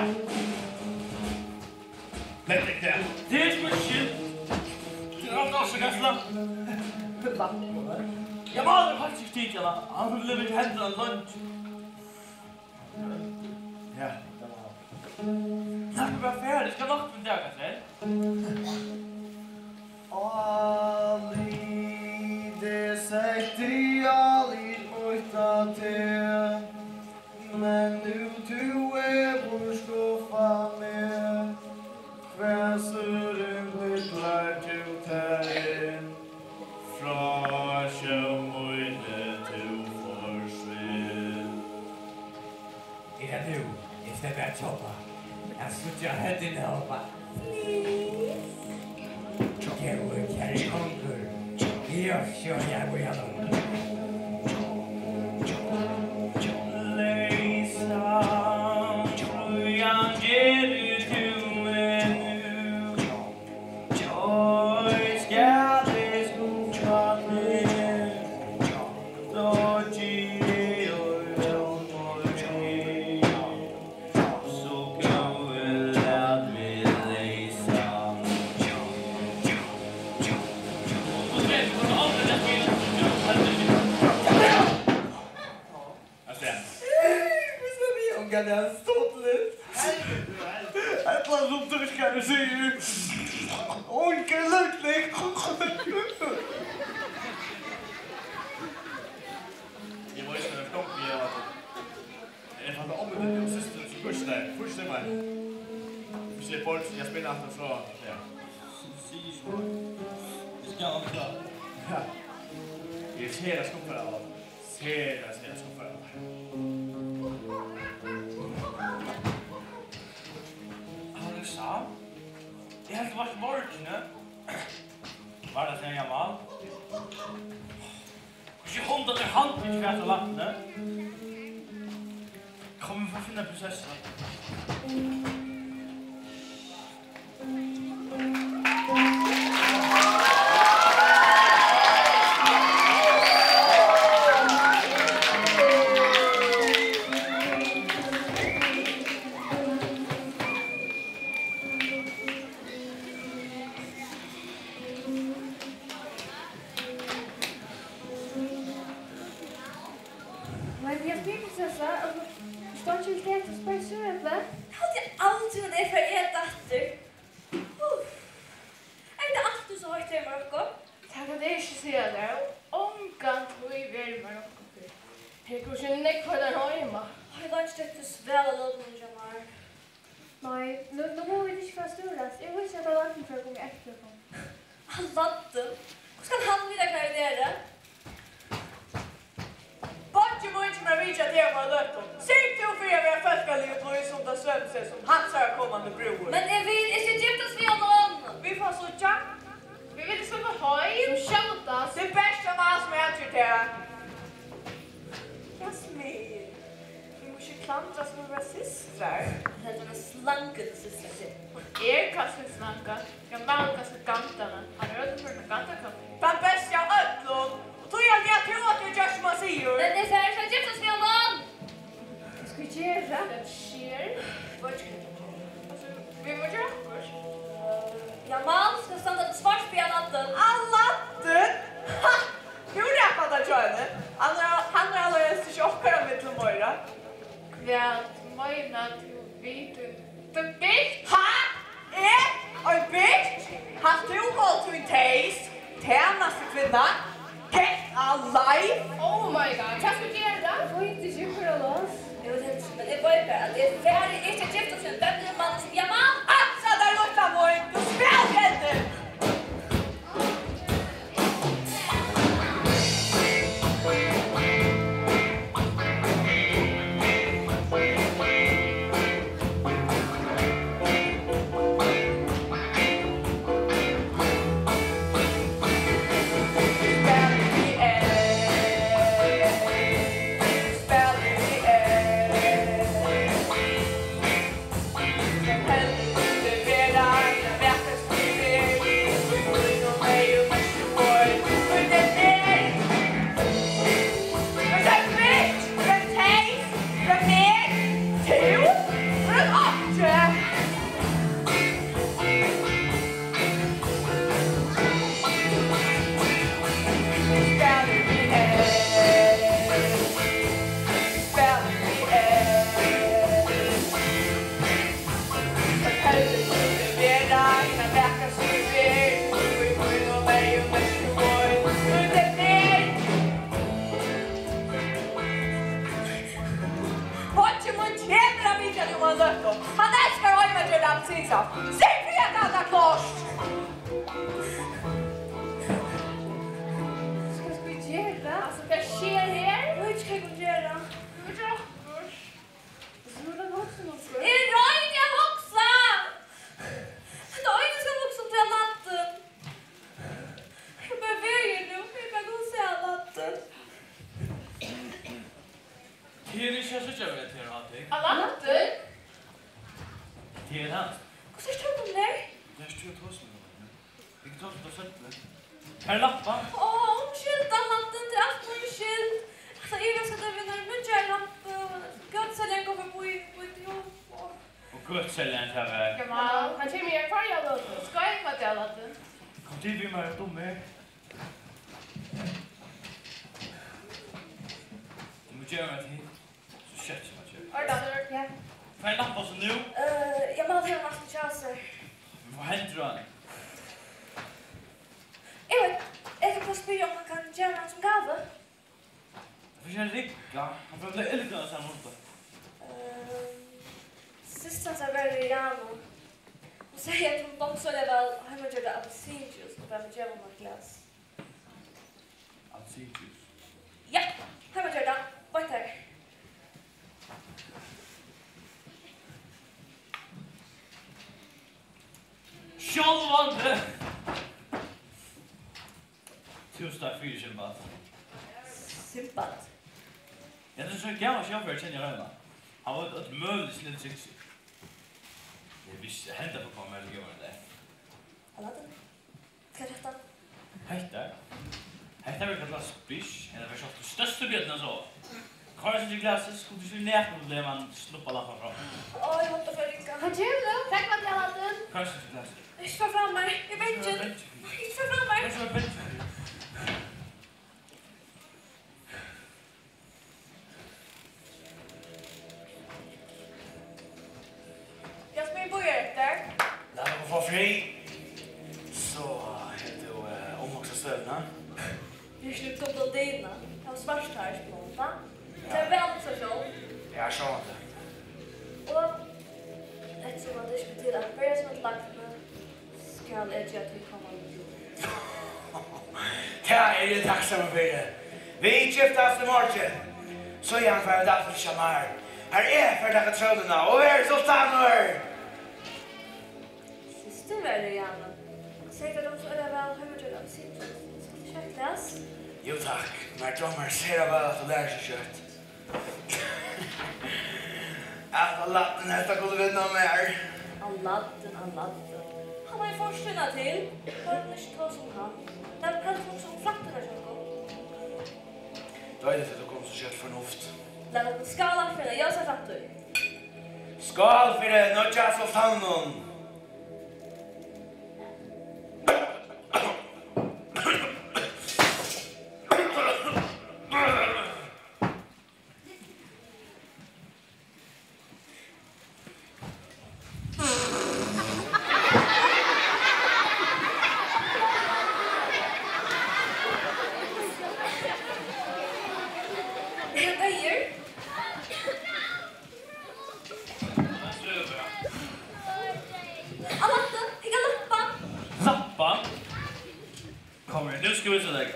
Blett ikki tað. Tað er ikki mín skyld. Tað er alt orsaka, Asla. Ja, maður, hann er ikki stikið, hann. Hann vil liva í hendurnar langt. Ja, tað var hann. Lat meg bara fara, eg skal nokk fara til deg, Katrin. Á, lítið sett, á, lítið mítt á teg, men nú tú hevur skuffað meg, hvat søren billar tú tær inn? Frá sjón míni tú forsvinn. Er tað tú? Eg sleppi at kjópa. At síggja høvdini hoppa. Góði kæri kongur. Eg sjóði at bíða. Leysan, frían gerir tú meg nú. Oj, skal eg skuffa meg, doygi eg í vónleysum. So góði, lat meg leysan. Avstað. Hvussu er við ongan, tað er stuttligt. Ella sum týskarin sigur, unglücklich. Eg veit ikki, hvat eg skal gera. Eg fann ommu tína og systur, sum hvussu tað er. Hvussu tað er. Hvussu er borg, eg spæli aftur, so, ja. Sig so. Eg skal klára. Ja. Eg er sera skuffaður av. Sera, sera skuffaður. Alisa? Eg helt, tú vart í morgin. Var tað síðan Jamal? Hvussu hundan er hann, vit fara til lækna? Kom, vit fara at finna prinsessuna. Men eg spyr, prinsessa, altso, stóð ikki til at spæla so, ella? Tað haldi eg aldri, at eg fari at eta aftur. Uff. Er tað altíð so heitt heima hjá okkum? Tað kann eg ikki siga tær. Ongantíð verður meir okkum fyrr. Her er hvussu nógv heitt heima. Eg leingist eftir svalalokunum hjá mær. Nei, nú, nú mugu vit ikki fara at stúrast. Eg vísi, at alarmurin fer at koma eftir okkum. Aladdin? Hvussu kann hann vita, hvar vit eru? Beiggi mín kemur at vitja teg um eina løtu. Syrg tú fyri at vera fólkaligur og blíðsom, tá sømir seg sum hansara komandi brúður. Men eg vil ikki giftast við honum! Vit fáa síggja. Vit vilja sleppa heim sum skjótast. Tað er bert Jamal, sum er eftir tað. Jasmin, vit mugu ikki klandrast, vit mugu vera systrar. Hann heldur, hann er slangan, systir. Eg kann sum slanga. Jamal kann sum gandalin. Hann er øllum førum ein gandakall. Tann besti av øllum. Og tí haldi eg, at tú átti at gjørt, sum hann sigur. Men eg fari ikki at giftast við honum. Hvat skal eg gera? Hvat sker? Eg veit ikki, hvat eg geri. Altso, vit mugu gera okkurt. Jamal skal standa til svars fyri Aladdin. Aladdin? Ha! Nú rapar tað hjá henni. Hann er, hann er allarhelst ikki okkara millum meira. Hvat meinar tú við tí? Tú ert bitch! Ha? Eg? Ein bitch? Halt tú mál, tín teys, tænastukvinna? Get a life! Oh my God, hvat skal eg gera? Eg veit ikki, hvør av oss. Eg veit ikki, men eg veit bara, at eg fari ikki at giftast við ein venjugan mann sum Jamal. Ansa tær, lítla mín, tú spælgentur! Eg vil ikki síggja meg til hátíð. Alantur? Tað er hann. Hvussu ert tú komin her? Tað ert tú at tosa við. Vit tosa upp á seinni. Har er lampan. Ó, umskylda, Alantur, tað er alt mín skyld. Eg ætlaði at yvirraska teg við einari nýggjari lampu. Gøtuseljarin kom forbí, og tú, og Og gøtuseljarin, tað var. Jamal, hann kemur í hvørja løtu. Skeiva teg, Alantur. Kom til við mær, Dummi. Tú má geva mær tað, so skjótt sum hann kemur. Ordan. Ja. Fær lampan so nú? Eh, Jamal hevur hana altíð hjá sær. Men hvat hendir á henni? Eg veit, eg kann bara spyrja, um hann kann geva mær sum gávu. Tað fer ikki at rigga. Hann fer at blíva illgóður, sigur hann. Ehm, systir hansara verður í Rana. Hon segði, at hon dámdi so væl heimagjørda appelsinjuice, og bað meg geva honum eitt glas. Appelsinjuice? Ja, heimagjørda. Beint har. Sjálvandi. Túsund takk fyri, Simbad. Simbad? Ja, tað er so ein gamal sjónvera, eg kenni heima. Hann veit øll møgulig snill trikk. Eg visti, henda uppgávan var til góðan dag. Alantur, hvat er hetta? Hetta? Hetta verður kallað splish, ella verður sagt størstu bjørn, so. Koyr seg í glasið, skuldi ikki verið nakað problem, hann sluppar lampan frá. Ó, eg haldi, tað fer at rigga. Hann kemur nú. Takk fyri, Alantur. Koyr seg í glasið. Ikki fara frá mær. Eg eri bangin. Ikki fara frá mær. Ikki vera bangin. Jasmin bíðar eftir. Lat okkum fáa frið. So, hevur tú, eh, umhugsað støðuna? Eg eri ikki líka blondina. Eg havi svart hár, ikki blonda. Eg klári væl upp seg sjálv. Ja, sjálvandi. Og eftirsum at tað ikki ber til at berjast móti lagnuni, skal eg gera tað við komandi jól. Tað eri eg takksamur fyri. Vit giftast í morgin. Síðan fara vit aftur til Shamar, har eg fari at taka trónina og vera sultanur. Systir mín var í Rana. Hon segði, at hon so øgiliga væl heimagjørd appelsinjuice. Skalt tú ikki eitt glas? Jú, takk. Mær dámar sera væl, at tú lærir so skjótt. At Aladdin helt hann kundi vinna mær. Aladdin, Aladdin. Hann hevði fortíðina til. Hví hevði hann ikki tosað um hann? Tað var hugsa um framtíðina hjá okkum. Deiligt, at tú kom so skjótt til fornuft. Lat okkum skála fyri eina ljósa framtíð. Skál fyri nýggja sultaninum! Er hann deyður? Aladdin, hygg á lappan. Lappan? Kom her, nú skal vit síggja teg.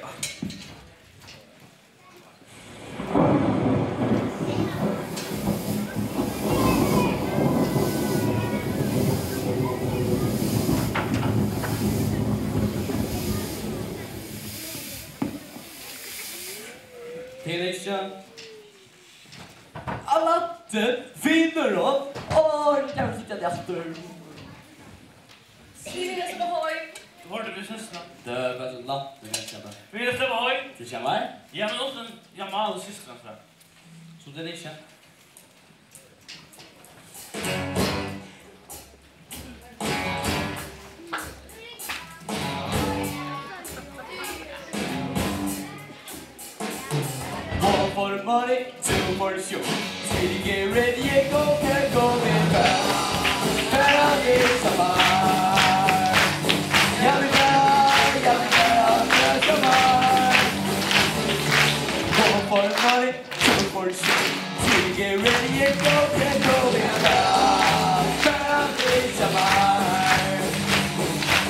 Tað er ikki Aladdin, vinur, og, og, eg vil gjarna síggja teg aftur. Vit vilja sleppa heim. Tú hoyrdi prinsessuna. Tað er bara so langt, men eg skal bara. Vit vilja sleppa heim. Til Shamar? Ja, men uttan Jamal og systir hansara. So tað er ikki. One for the money, two for the show. City get ready and go, can go, man, go. Fara til Shamar. Ja, vit fara, ja, vit fara til Shamar. One for the money, two for the show. City get ready and go, can go, man, go. Fara til Shamar.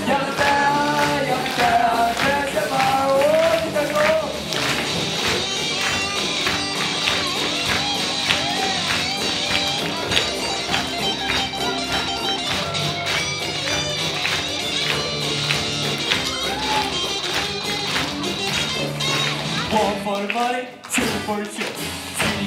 Ja, vit fara, ja, vit fara til Shamar. Ó, vit fara at ganga. One for the money, two for the show. City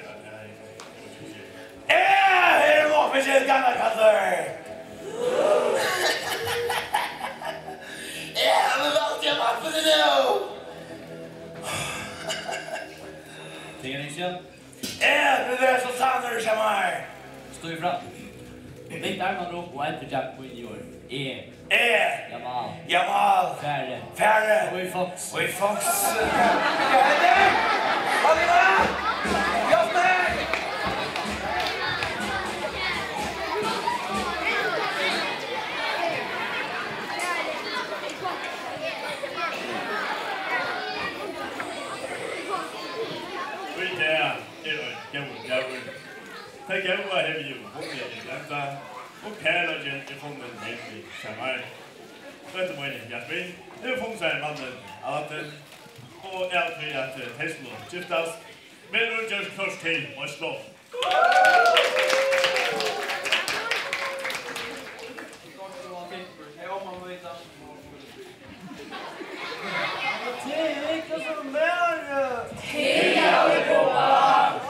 Eg eri Muffins gamli kallur. Eg havi valt Jamal fyri nú. Tað er ikki. Eg vil vera so sannur sum mær. Stíg fram. Lyft armarnar upp og endurtak míni orð. Eg. Eg. Jamal. Jamal. Fari. Fari. Og í fongs. Og í fongs. Hvat er tað? Hvat er tað? Hjálp meg! Og kærleikin er funnin heim til Samar. Dóttir mín, Jasmin, hevur funnið sær mannin Aladdin, og av tí at, eh, tey skulu giftast, verður gjørt klárt til veitslu. Tað er ikki so verri. Tað er ikki so verri.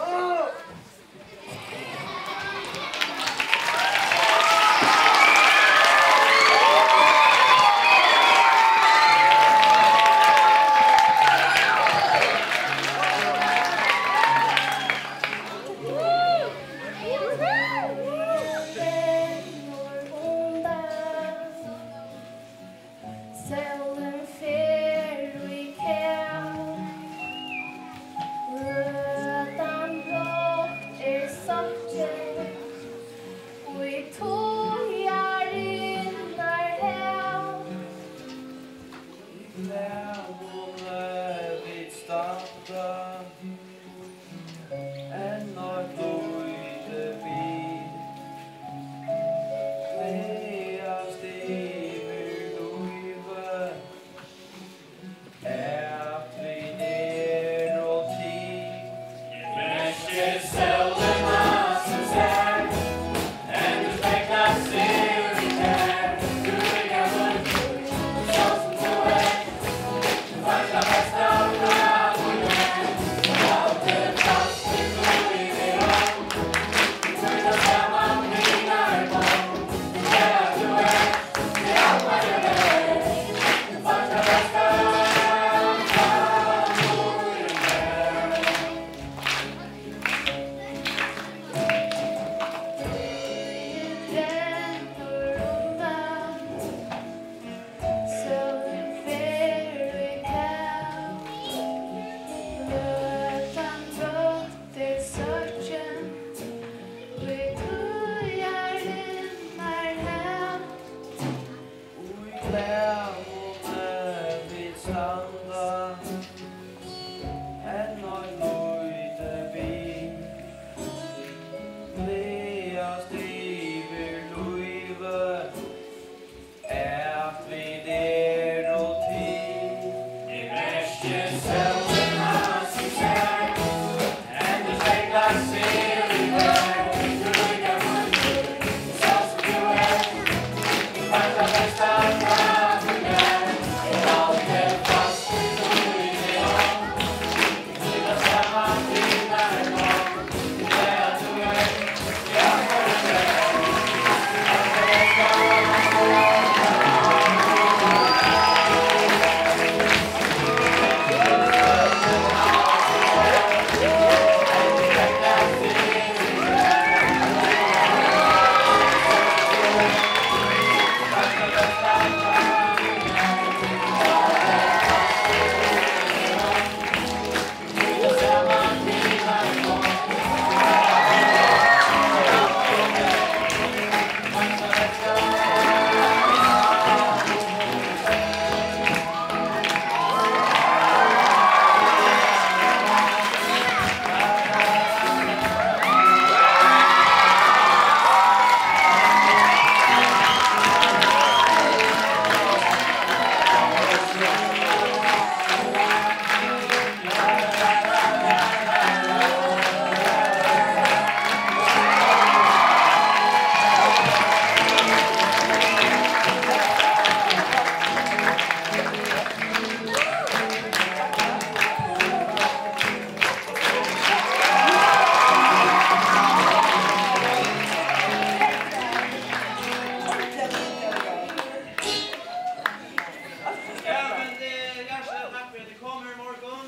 Sólin fer í kav. Løtan brátt er sokkin í tíðarinnar hav. Í klæðum vit standa. Enn eitt lítið bil. Gleðast yvir lívið, at vit eru til. Merkir sólina, sum sær, endurspeglast í tær. Tú líka blíður, so sum tú ert. Sólin fer í kav, løtan brátt er sokkin í tíðarinnar hav. Í klæðum vit standa, enn eitt lítið bil, gleðast yvir lívið. At vit eru til. Eg merki sólina, sum sær, endurspeglast í tær. Tú líka blíður, so sum tú ert. Falla besta frá mær. Eg haldi fast í tíðina. Ja, men, eh, hjartaliga takk fyri at tit komu í morgun.